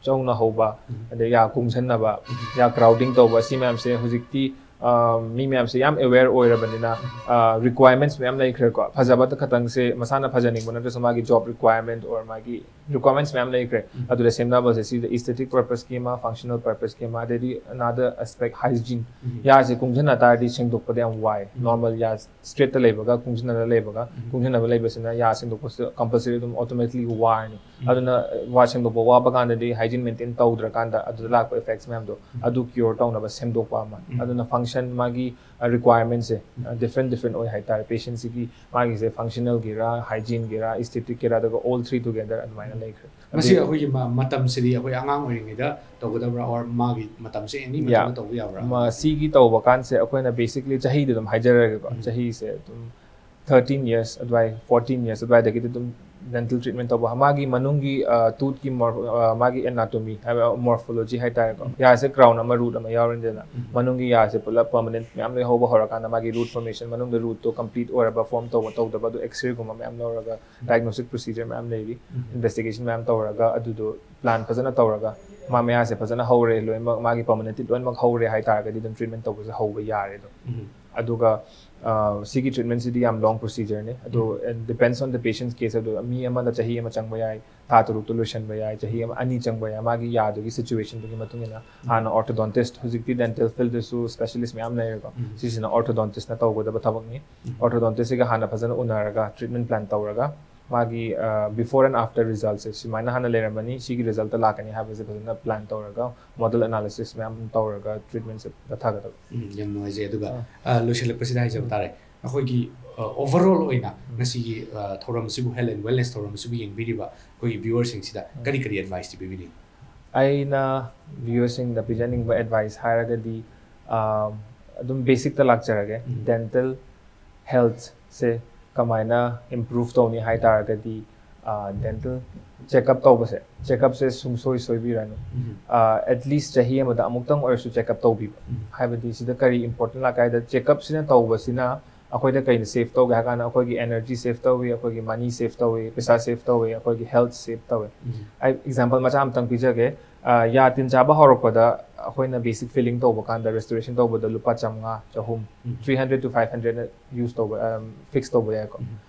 ꯆꯥꯎꯅ ꯍꯧꯕ, ꯑꯗꯩ ꯌꯥ ꯀꯨꯡꯁꯟꯅꯕ, ꯌꯥ crowding ꯇꯧꯕ, ꯁꯤ ꯃꯌꯥꯝꯁꯦ ꯍꯧꯖꯤꯛꯇꯤ, ꯑ, ꯃꯤ ꯃꯌꯥꯝꯁꯦ ꯌꯥꯝ aware ꯑꯣꯏꯔꯕꯅꯤꯅ, ꯑ, requirements ꯃꯌꯥꯝ ꯂꯩꯈ꯭ꯔꯦꯀꯣ꯫ ꯐꯖꯕ ꯈꯛꯇꯪꯁꯦ ꯃꯁꯥꯅ ꯐꯖꯅꯤꯡꯕ ꯅꯠꯇ꯭ꯔꯁꯨ ꯃꯥꯒꯤ job requirement or ꯃꯥꯒꯤ requirements ꯃꯌꯥꯝ ꯂꯩꯈ꯭ꯔꯦ꯫ ꯑꯗꯨꯗ ꯁꯦꯝꯅꯕꯁꯦ ꯁꯤꯗ aesthetic purposeꯀꯤ ꯑꯃ, functional purposeꯀꯤ ꯑꯃ, ꯑꯗꯩꯗꯤ another aspect hygiene꯫ ꯌꯥꯁꯦ ꯀꯨꯡꯁꯟꯅ ꯇꯥꯔꯗꯤ ꯁꯦꯡꯗꯣꯛꯄꯗ ꯌꯥꯝ ꯋꯥꯏ꯫ Normal ꯌꯥ straightꯇ ꯂꯩꯕꯒ ꯀꯨꯡꯁꯟꯅꯔ ꯂꯩꯕꯒ, ꯀꯨꯡꯁꯟꯅꯕ ꯂꯩꯕꯁꯤꯅ ꯌꯥ ꯁꯦꯡꯗꯣꯛꯄꯁꯤꯗ compulsory ꯑꯗꯨꯝ automatically ꯋꯥꯔꯅꯤ꯫ ꯑꯗꯨꯅ ꯋꯥ ꯁꯦꯡꯗꯣꯛꯄ ꯋꯥꯕ ꯀꯥꯟꯗꯗꯤ hygiene maintain ꯇꯧꯗ꯭ꯔꯀꯥꯟꯗ ꯑꯗꯨꯗ ꯂꯥꯛꯄ effects ꯃꯌꯥꯝꯗꯣ ꯑꯗꯨ cure ꯇꯧꯅꯕ ꯁꯦꯝꯗꯣꯛꯄ ꯑꯃ꯫ ꯑꯗꯨꯅ function ꯃꯥꯒꯤ, ꯑ, requirementꯁꯦ, ꯑ, different different ꯑꯣꯏ ꯍꯥꯏꯇꯥꯔꯦ꯫ Patientꯁꯤꯒꯤ ꯃꯥꯒꯤꯁꯦ functionalꯒꯤꯔꯥ, hygiene ꯒꯤꯔꯥ, aesthetic ꯀꯤꯔꯥ, ꯑꯗꯨꯒ all three together ꯑꯗꯨꯃꯥꯏꯅ ꯂꯩꯈ꯭ꯔꯦ꯫ ꯃꯁꯤ ꯑꯩꯈꯣꯏꯒꯤ ꯃ- ꯃꯇꯝꯁꯤꯗꯤ ꯑꯩꯈꯣꯏ ꯑꯉꯥꯡ ꯑꯣꯏꯔꯤꯉꯩꯗ ꯇꯧꯒꯗꯕ꯭ꯔꯥ, or ꯃꯥꯒꯤ ꯃꯇꯝꯁꯦ any Yeah. ꯃꯇꯝꯗ ꯇꯧꯕ ꯌꯥꯕ꯭ꯔꯥ? ꯃ- ꯁꯤꯒꯤ ꯇꯧꯕ ꯀꯥꯟꯁꯦ ꯑꯩꯈꯣꯏꯅ basically ꯆꯍꯤꯗꯤ ꯑꯗꯨꯝ ꯍꯥꯏꯖꯔꯒꯦꯀꯣ꯫ ꯆꯍꯤꯁꯦ ꯑꯗꯨꯝ thirteen years ꯑꯗꯨꯋꯥꯏ, fourteen years ꯑꯗꯨꯋꯥꯏꯗꯒꯤꯗꯤ ꯑꯗꯨꯝ dental treatment ꯇꯧꯕ꯫ ꯃꯥꯒꯤ ꯃꯅꯨꯡꯒꯤ, ꯑ, toothꯀꯤ mor- ꯑ, ꯃꯥꯒꯤ anatomy ꯍꯥꯏꯕ morphology ꯍꯥꯏꯇꯥꯔꯦꯀꯣ꯫ ꯌꯥꯁꯦ crown ꯑꯃ, root ꯑꯃ ꯌꯥꯎꯔꯤꯗꯅ, ꯃꯅꯨꯡꯒꯤ ꯌꯥꯁꯦ ꯄꯨꯂꯞ permanent ꯃꯌꯥꯝ ꯂꯣꯏ ꯍꯧꯕ ꯍꯧꯔꯀꯥꯟꯗ ꯃꯥꯒꯤ root formation, ꯃꯅꯨꯡꯗ rootꯇꯣ complete ꯑꯣꯏꯔꯕ, form ꯇꯧꯕ ꯇꯧꯗꯕ, ꯑꯗꯨ X-rayꯒꯨꯝꯕ ꯃꯌꯥꯝ ꯂꯧꯔꯒ diagnostic procedure ꯃꯌꯥꯝ ꯂꯩꯔꯤ, investigation ꯃꯌꯥꯝ ꯇꯧꯔꯒ ꯑꯗꯨꯗꯣ plan ꯐꯖꯅ ꯇꯧꯔꯒ ꯃꯥ ꯃꯌꯥꯁꯦ ꯐꯖꯅ ꯍꯧꯔꯦ, ꯂꯣꯏꯅꯃꯛ ꯃꯥꯒꯤ permanently ꯂꯣꯏꯅꯃꯛ ꯍꯧꯔꯦ ꯍꯥꯏꯇꯥꯔꯒꯗꯤ ꯑꯗꯨꯝ treatment ꯇꯧꯕꯁꯦ ꯍꯧꯕ ꯌꯥꯔꯦ ꯑꯗꯨꯝ꯫ ꯑꯗꯨꯒ, ꯑ, ꯁꯤꯒꯤ treatmentꯁꯤꯗꯤ ꯌꯥꯝ long procedureꯅꯦ꯫ ꯑꯗꯣ, and depends on the patient's case꯫ ꯑꯗꯣ ꯃꯤ ꯑꯃꯅ ꯆꯍꯤ ꯑꯃ ꯆꯪꯕ ꯌꯥꯏ, ꯊꯥ ꯇꯔꯨꯛꯇ ꯂꯣꯏꯁꯤꯟꯕ ꯌꯥꯏ, ꯆꯍꯤ ꯑꯃ, ꯑꯅꯤ ꯆꯪꯕ ꯌꯥꯏ, ꯃꯥꯒꯤ ꯌꯥꯗꯨꯒꯤ situationꯗꯨꯒꯤ ꯃꯇꯨꯡ ꯏꯟꯅ꯫ ꯍꯥꯟꯅ orthodontist, ꯍꯧꯖꯤꯛꯇꯤ dental fieldꯗꯁꯨ specialist ꯃꯌꯥꯝ ꯂꯩꯔꯦꯀꯣ꯫ ꯁꯤꯁꯤꯅ orthodontistꯅ ꯇꯧꯒꯗꯕ ꯊꯕꯛꯅꯤ꯫ Orthodontistꯁꯤꯒ ꯍꯥꯟꯅ ꯐꯖꯅ ꯎꯅꯔꯒ treatment plan ꯇꯧꯔꯒ ꯃꯥꯒꯤ, ꯑ, before and after resultꯁꯦ ꯁꯨꯃꯥꯏꯅ ꯍꯥꯟꯅ ꯂꯩꯔꯝꯃꯅꯤ, ꯁꯤꯒꯤ resultꯇ ꯂꯥꯛꯀꯅꯤ ꯍꯥꯏꯕꯁꯦ ꯐꯖꯅ plan ꯇꯧꯔꯒ, model analysis ꯃꯌꯥꯝ ꯇꯧꯔꯒ treatmentꯁꯦ ꯄꯊꯥꯒꯗꯕ꯫ ꯎꯝ, ꯌꯥꯝ ꯅꯨꯡꯉꯥꯏꯖꯩ꯫ ꯑꯗꯨꯒ, ꯑ, ꯂꯣꯏꯁꯤꯜꯂꯛꯄꯁꯤꯗ ꯍꯥꯏꯖꯕ ꯇꯥꯔꯦ, ꯑꯩꯈꯣꯏꯒꯤ, ꯑ, overall ꯑꯣꯏꯅ ꯉꯁꯤꯒꯤ, ꯑ, ꯊꯧꯔꯝ ꯑꯁꯤꯕꯨ, health and wellness ꯊꯧꯔꯝ ꯑꯁꯤꯕꯨ ꯌꯦꯡꯕꯤꯔꯤꯕ ꯑꯩꯈꯣꯏꯒꯤ viewerꯁꯤꯡꯁꯤꯗ ꯀꯔꯤ ꯀꯔꯤ adviceꯇꯤ ꯄꯤꯕꯤꯅꯤꯡꯉꯤ? ꯑꯩꯅ viewerꯁꯤꯡꯗ ꯄꯤꯖꯅꯤꯡꯕ advice ꯍꯥꯏꯔꯒꯗꯤ, ꯑ, ꯑꯗꯨꯝ basicꯇ ꯂꯥꯛꯆꯔꯒꯦ꯫ Dental healthꯁꯦ ꯀꯃꯥꯏꯅ improve ꯇꯧꯅꯤ ꯍꯥꯏ ꯇꯥꯔꯒꯗꯤ, ꯑ, dental checkup ꯇꯧꯕꯁꯦ, checkupꯁꯦ ꯁꯨꯡꯁꯣꯏ ꯁꯣꯏꯕꯤꯔꯅꯨ꯫ ꯑ, at least ꯆꯍꯤ ꯑꯃꯗ ꯑꯃꯨꯛꯇꯪ ꯑꯣꯏꯔꯁꯨ checkup ꯇꯧꯕꯤꯕ꯫ ꯍꯥꯏꯕꯗꯤ ꯁꯤꯗ ꯀꯔꯤ important ꯂꯥꯛꯀꯦ ꯍꯥꯏꯗ, checkupꯁꯤꯅ ꯇꯧꯕꯁꯤꯅ ꯑꯩꯈꯣꯏꯗ ꯀꯩꯅ ꯁꯦꯐ ꯇꯧꯒꯦ ꯍꯥꯏ ꯀꯥꯟꯗ ꯑꯩꯈꯣꯏꯒꯤ ꯑꯦꯅꯔꯖꯤ ꯁꯦꯐ ꯇꯧꯏ, ꯑꯩꯈꯣꯏꯒꯤ ꯃꯅꯤ ꯁꯦꯐ ꯇꯧꯏ, ꯄꯩꯁꯥ ꯁꯦꯐ ꯇꯧꯏ, ꯑꯩꯈꯣꯏꯒꯤ ꯍꯦꯜꯠ ꯁꯦꯐ ꯇꯧꯏ꯫ ꯑꯩ ꯑꯦꯛꯖꯥꯝꯄꯜ ꯃꯆꯥ ꯑꯃꯇꯪ ꯄꯤꯖꯒꯦ꯫ ꯑ, ꯌꯥ ꯇꯤꯟ ꯆꯥꯕ ꯍꯧꯔꯛꯄꯗ ꯑꯩꯈꯣꯏꯅ ꯕꯦꯁꯤꯛ ꯐꯤꯂꯤꯡ ꯇꯧꯕ ꯀꯥꯟꯗ ꯔꯦꯁꯇꯣꯔꯦꯁꯟ ꯇꯧꯕꯗ ꯂꯨꯄꯥ ꯆꯥꯝꯃꯉꯥ, ꯆꯍꯨꯝ, three hundred to five hundred use ꯇꯧꯕ, ꯐꯤꯛꯁ ꯇꯧꯕ ꯌꯥꯏꯀꯣ꯫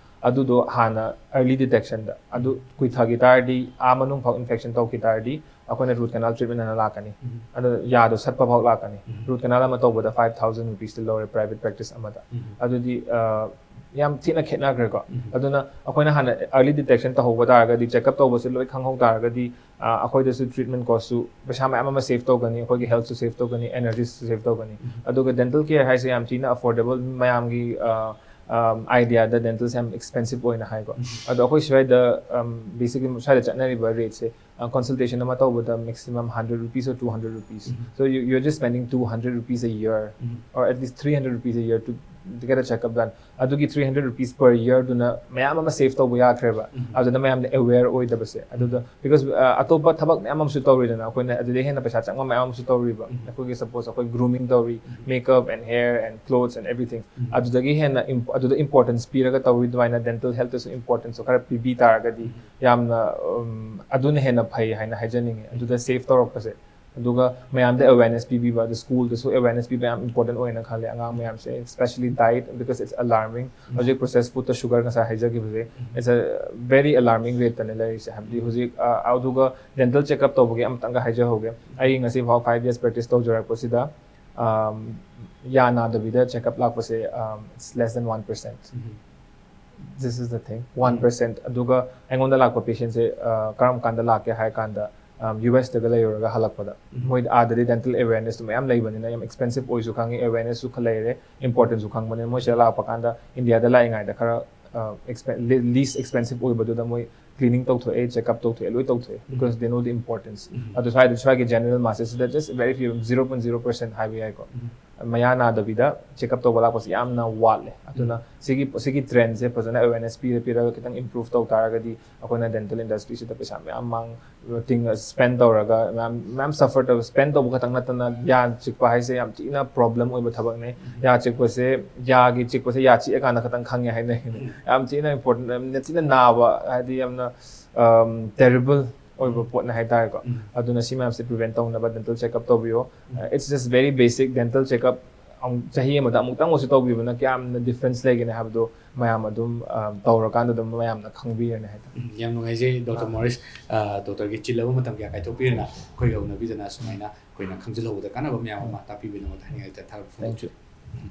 ꯑꯗꯨꯗꯣ ꯍꯥꯟꯅ early detection ꯗ, ꯑꯗꯨ ꯀꯨꯏꯊꯈꯤ ꯇꯥꯔꯗꯤ, ꯑꯥ ꯃꯅꯨꯡ ꯐꯥꯎ ꯏꯟꯐꯦꯛꯁꯟ ꯇꯧꯈꯤ ꯇꯥꯔꯗꯤ, ꯑꯩꯈꯣꯏꯅ ꯔꯨꯠ ꯀꯅꯥꯜ ꯇ꯭ꯔꯤꯠꯃꯦꯟ ꯑꯅ ꯂꯥꯛꯀꯅꯤ꯫ ꯑꯗꯣ ꯌꯥꯗꯣ ꯁꯠꯄ ꯐꯥꯎ ꯂꯥꯛꯀꯅꯤ꯫ ꯔꯨꯠ ꯀꯅꯥꯜ ꯑꯃ ꯇꯧꯕꯗ ꯐꯥꯏꯚ ꯊꯥꯎꯖꯟ ꯔꯨꯄꯤꯁꯇꯤ ꯂꯧꯔꯦ, ꯄ꯭ꯔꯥꯏꯚꯦꯠ ꯄ꯭ꯔꯦꯛꯇꯤꯁ ꯑꯃꯗ꯫ ꯑꯗꯨꯗꯤ, ꯑ, ꯌꯥꯝ ꯊꯤꯅ ꯈꯦꯠꯅꯈ꯭ꯔꯦꯀꯣ꯫ ꯑꯗꯨꯅ ꯑꯩꯈꯣꯏꯅ ꯍꯥꯟꯅ early detection ꯇꯧꯍꯧꯕ ꯇꯥꯔꯒꯗꯤ, ꯆꯦꯛꯑꯞ ꯇꯧꯕꯁꯦ ꯂꯣꯏ ꯈꯪꯍꯧ ꯇꯥꯔꯒꯗꯤ, ꯑ, ꯑꯩꯈꯣꯏꯗꯁꯨ ꯇ꯭ꯔꯤꯠꯃꯦꯟ ꯀꯣꯁꯁꯨ ꯄꯩꯁꯥ ꯃꯌꯥꯝ ꯑꯃ ꯁꯦꯐ ꯇꯧꯒꯅꯤ, ꯑꯩꯈꯣꯏꯒꯤ ꯍꯦꯜꯠꯁꯨ ꯁꯦꯐ ꯇꯧꯒꯅꯤ, ꯑꯦꯅꯔꯖꯤꯁꯨ ꯁꯦꯐ ꯇꯧꯒꯅꯤ꯫ ꯑꯗꯨꯒ ꯗꯦꯟꯇꯜ ꯀꯦꯌꯔ ꯍꯥꯏꯁꯦ ꯌꯥꯝ ꯊꯤꯅ ꯑꯐꯣꯔꯗꯦꯕꯜ, ꯃꯌꯥꯝꯒꯤ, ꯑ, ꯑꯥꯏꯗꯤꯌꯥꯗ ꯗꯦꯟꯇꯜꯁꯦ ꯌꯥꯝ ꯑꯦꯛꯁꯄꯦꯟꯁꯤꯞ ꯑꯣꯏꯅ ꯍꯥꯏꯀꯣ꯫ ꯑꯗꯣ ꯑꯩꯈꯣꯏ ꯁ꯭ꯋꯥꯏꯗ, ꯕꯦꯁꯤꯛꯂꯤ ꯁ꯭ꯋꯥꯏꯗ ꯆꯠꯅꯔꯤꯕ ꯔꯦꯠꯁꯦ, ꯀꯟꯁꯜꯇꯦꯁꯟ ꯑꯃ ꯇꯧꯕꯗ maximum hundred rupees or two hundred rupees. So you, you're just spending two hundred rupees a year, or at least three hundred rupees a year to, to get a checkup done. ꯑꯗꯨꯒꯤ three hundred rupees per year ꯗꯨꯅ ꯃꯌꯥꯝ ꯑꯃ ꯁꯦꯐ ꯇꯧꯕ ꯌꯥꯈ꯭ꯔꯦꯕ꯫ ꯑꯗꯨꯗ ꯃꯌꯥꯝꯅ ꯑꯋꯦꯌꯔ ꯑꯣꯏꯗꯕꯁꯦ꯫ ꯑꯗꯨꯗ, because, ꯑ, ꯑꯇꯣꯞꯄ ꯊꯕꯛ ꯃꯌꯥꯝ ꯑꯃꯁꯨ ꯇꯧꯔꯤꯗꯅ, ꯑꯩꯈꯣꯏꯅ ꯑꯗꯨꯗꯩ ꯍꯦꯟꯅ ꯄꯩꯁꯥ ꯆꯪꯕ ꯃꯌꯥꯝ ꯑꯃꯁꯨ ꯇꯧꯔꯤꯕ꯫ ꯑꯩꯈꯣꯏꯒꯤ, ꯁꯄꯣꯁ, ꯑꯩꯈꯣꯏ grooming ꯇꯧꯔꯤ, makeup and hair and clothes and everything, ꯑꯗꯨꯗꯒꯤ ꯍꯦꯟꯅ ꯏꯝ-, ꯑꯗꯨꯗ ꯏꯝꯄꯣꯔꯇꯦꯟꯁ ꯄꯤꯔꯒ ꯇꯧꯔꯤ ꯑꯗꯨꯃꯥꯏꯅ ꯗꯦꯟꯇꯜ ꯍꯦꯜꯠꯇꯁꯨ ꯏꯝꯄꯣꯔꯇꯦꯟꯁꯁꯨ ꯈꯔ ꯄꯤꯕꯤ ꯇꯥꯔꯒꯗꯤ, ꯌꯥꯝꯅ, ꯎꯝ, ꯑꯗꯨꯅ ꯍꯦꯟꯅ ꯐꯩ ꯍꯥꯏꯅ ꯍꯥꯏꯖꯅꯤꯡꯉꯤ꯫ ꯑꯗꯨꯗ ꯁꯦꯐ ꯇꯧꯔꯛꯄꯁꯦ꯫ ꯑꯗꯨꯒ ꯃꯌꯥꯝꯗ ꯑꯋꯦꯔꯅꯦꯁ ꯄꯤꯕꯤꯕ, ꯑꯗꯨ ꯁ꯭ꯀꯨꯜꯗꯁꯨ ꯑꯋꯦꯔꯅꯦꯁ ꯄꯤꯕ ꯌꯥꯝ ꯏꯝꯄꯣꯔꯇꯦꯟ ꯑꯣꯏꯅ ꯈꯜꯂꯦ꯫ ꯑꯉꯥꯡ ꯃꯌꯥꯝꯁꯦ, especially diet, because it's alarming. ꯍꯧꯖꯤꯛ ꯄ꯭ꯔꯣꯁꯦꯁ ꯐꯨꯗꯇ ꯁꯨꯒꯔ ꯉꯁꯥꯏ ꯍꯥꯏꯖꯈꯤꯕꯁꯦ, it's a very alarming rate ꯇꯅꯦ ꯂꯩꯔꯤꯁꯦ꯫ ꯍꯥꯏꯕꯗꯤ ꯍꯧꯖꯤꯛ, ꯑ, ꯑꯗꯨꯒ ꯗꯦꯟꯇꯜ ꯆꯦꯛꯑꯞ ꯇꯧꯕꯒꯤ ꯑꯃꯇꯪꯒ ꯍꯥꯏꯖꯍꯧꯒꯦ꯫ ꯑꯩ ꯉꯁꯤ ꯐꯥꯎ ꯐꯥꯏꯚ ꯌꯔꯁ ꯄ꯭ꯔꯦꯛꯇꯤꯁ ꯇꯧꯖꯔꯛꯄꯁꯤꯗ, ꯑꯝ, ꯌꯥ ꯅꯥꯗꯕꯤꯗ ꯆꯦꯛꯑꯞ ꯂꯥꯛꯄꯁꯦ, ꯑꯝ, it's less than one percent. This is the thing, one percent. ꯑꯗꯨꯒ ꯑꯩꯉꯣꯟꯗ ꯂꯥꯛꯄ ꯄꯦꯁꯦꯟꯁꯦ, ꯑ, ꯀꯔꯝ ꯀꯥꯟꯗ ꯂꯥꯛꯀꯦ ꯍꯥꯏ ꯀꯥꯟꯗ, ꯑꯝ, ꯌꯨ ꯑꯦꯁꯇꯒ ꯂꯩꯔꯨꯔꯒ ꯍꯜꯂꯛꯄꯗ, ꯃꯣꯏꯗ ꯑꯥꯗꯗꯤ ꯗꯦꯟꯇꯜ ꯑꯋꯦꯔꯅꯦꯁꯇꯨ ꯃꯌꯥꯝ ꯂꯩꯕꯅꯤꯅ, ꯌꯥꯝ ꯑꯦꯛꯁꯄꯦꯟꯁꯤꯞ ꯑꯣꯏꯁꯨ ꯈꯪꯉꯤ, ꯑꯋꯦꯔꯅꯦꯁꯁꯨ ꯈꯔ ꯂꯩꯔꯦ, ꯏꯝꯄꯣꯔꯇꯦꯟꯁꯁꯨ ꯈꯪꯕꯅꯤꯅ, ꯃꯣꯏ ꯁꯤꯗ ꯂꯥꯛꯄ ꯀꯥꯟꯗ ꯏꯟꯗꯤꯌꯥꯗ ꯂꯥꯛꯏꯉꯩꯗ ꯈꯔ, ꯑ, ꯑꯦꯛꯁꯄꯦ-, ꯂꯤ-, ꯂꯤꯁ ꯑꯦꯛꯁꯄꯦꯟꯁꯤꯞ ꯑꯣꯏꯕꯗꯨꯗ ꯃꯣꯏ ꯀ꯭ꯂꯤꯅꯤꯡ ꯇꯧꯊꯣꯛꯑꯦ, ꯆꯦꯛꯑꯞ ꯇꯧꯊꯣꯛꯑꯦ, ꯂꯣꯏ ꯇꯧꯊꯣꯛꯑꯦ, because they know the importance. ꯑꯗꯣ ꯁ꯭ꯋꯥꯏꯗ ꯁ꯭ꯋꯥꯏꯒꯤ general ꯃꯥꯁꯦꯁꯤꯗ just very few, zero point zero percent ꯍꯥꯏꯕ ꯌꯥꯏꯀꯣ꯫ ꯃꯌꯥ ꯅꯥꯗꯕꯤꯗ ꯆꯦꯛꯑꯞ ꯇꯧꯕ ꯂꯥꯛꯄꯁꯦ ꯌꯥꯝꯅ ꯋꯥꯠꯂꯦ꯫ ꯑꯗꯨꯅ ꯁꯤꯒꯤ ꯁꯤꯒꯤ ꯇ꯭ꯔꯦꯟꯁꯦ ꯐꯖꯅ ꯑꯦꯋꯦꯔꯅꯦꯁ ꯄꯤꯔ ꯄꯤꯔꯒ ꯈꯤꯇꯪ ꯏꯝꯄ꯭ꯔꯨꯚ ꯇꯧ ꯇꯥꯔꯒꯗꯤ ꯑꯩꯈꯣꯏꯅ ꯗꯦꯟꯇꯦꯜ ꯏꯟꯗꯁꯇ꯭ꯔꯤꯁꯤꯗ ꯄꯩꯁꯥ ꯃꯌꯥꯝ ꯃꯥꯡ ꯇꯤꯡ ꯁ꯭ꯄꯦꯟ ꯇꯧꯔꯒ ꯃꯌꯥꯝ ꯃꯌꯥꯝ ꯁꯐꯔ ꯇꯧꯔꯒ ꯁ꯭ꯄꯦꯟ ꯇꯧꯕ ꯈꯛꯇꯪ ꯅꯠꯇꯅ ꯌꯥ ꯆꯤꯛꯄ ꯍꯥꯏꯁꯦ ꯌꯥꯝ ꯊꯤꯅ ꯄ꯭ꯔꯣꯕ꯭ꯂꯦꯝ ꯑꯣꯏꯕ ꯊꯕꯛꯅꯤ꯫ ꯌꯥ ꯆꯤꯛꯄꯁꯦ, ꯌꯥꯒꯤ ꯆꯤꯛꯄꯁꯦ ꯌꯥ ꯆꯤꯛꯑꯀꯥꯟꯗ ꯈꯛꯇꯪ ꯈꯪꯉꯦ ꯍꯥꯏꯅꯩ꯫ ꯌꯥꯝ ꯊꯤꯅ ꯏꯝꯄꯣꯔꯇꯦꯟ, ꯌꯥꯝ ꯊꯤꯅ ꯅꯥꯕ, ꯍꯥꯏꯗꯤ ꯌꯥꯝꯅ ꯇꯦꯔꯤꯕꯜ ꯑꯣꯏꯕ ꯄꯣꯠꯅꯦ ꯍꯥꯏꯇꯥꯔꯦꯀꯣ꯫ ꯑꯗꯨꯅ ꯁꯤ ꯃꯌꯥꯝꯁꯦ ꯄ꯭ꯔꯤꯚꯦꯟ ꯇꯧꯅꯕ ꯗꯦꯟꯇꯦꯜ ꯆꯦꯛꯑꯞ ꯇꯧꯕꯤꯌꯣ꯫ It's just very basic dental checkup꯫ ꯑꯃꯨꯛ ꯆꯍꯤ ꯑꯃꯗ ꯑꯃꯨꯛꯇꯪ ꯑꯣꯏꯁꯨ ꯇꯧꯕꯤꯕꯅ ꯀꯌꯥꯝꯅ ꯗꯤꯐ꯭ꯔꯦꯟꯁ ꯂꯩꯒꯅꯤ ꯍꯥꯏꯕꯗꯣ ꯃꯌꯥꯝ ꯑꯗꯨꯝ ꯑ, ꯇꯧꯔꯀꯥꯟꯗ ꯑꯗꯨꯝ ꯃꯌꯥꯝꯅ ꯈꯪꯕꯤꯔꯅꯤ ꯍꯥꯏꯇꯥꯔꯦ꯫ ꯎꯝ, ꯌꯥꯝ ꯅꯨꯡꯉꯥꯏꯖꯩ ꯗꯣꯛꯇꯔ ꯃꯣꯔꯤꯁ, ꯑ, ꯗꯣꯛꯇꯔꯒꯤ ꯆꯤꯜꯂꯕ ꯃꯇꯝ ꯀꯌꯥ ꯀꯥꯏꯊꯣꯛꯄꯤꯗꯨꯅ ꯑꯩꯈꯣꯏꯒ ꯎꯅꯕꯤꯗꯅ ꯁꯨꯃꯥꯏꯅ ꯑꯩꯈꯣꯏꯅ ꯈꯪꯖꯤꯜꯍꯧꯕꯗ ꯀꯥꯟꯅꯕ ꯃꯌꯥꯝ ꯑꯃ ꯇꯥꯛꯄꯤꯕꯒꯤꯗꯃꯛꯇ ꯍꯥꯏꯅꯤꯡꯉꯥꯏ ꯂꯩꯇꯦ꯫ ꯊꯥꯒꯠꯄ ꯐꯣꯡꯗꯣꯛꯆꯔꯤ꯫ ꯎꯝ꯫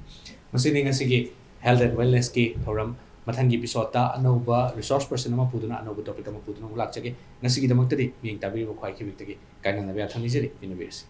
ꯃꯁꯤꯅꯤ ꯉꯁꯤꯒꯤ health and wellnessꯀꯤ ꯊꯧꯔꯝ꯫ ꯃꯊꯪꯒꯤ episodeꯇ ꯑꯅꯧꯕ resource person ꯑꯃ ꯄꯨꯗꯨꯅ ꯑꯅꯧꯕ topic ꯑꯃ ꯄꯨꯗꯨꯅ ꯑꯃꯨꯛ ꯂꯥꯛꯆꯒꯦ꯫ ꯉꯁꯤꯒꯤꯗꯃꯛꯇꯗꯤ ꯃꯤꯠꯌꯦꯡ ꯇꯥꯕꯤꯔꯤꯕ ꯈ꯭ꯋꯥꯏ ꯈꯤꯕꯤꯛꯇꯒꯤ ꯀꯥꯏꯅꯅꯕ ꯌꯥꯊꯪ ꯅꯤꯖꯔꯤ꯫ ꯄꯦꯟꯅꯕꯤꯔꯁꯤ꯫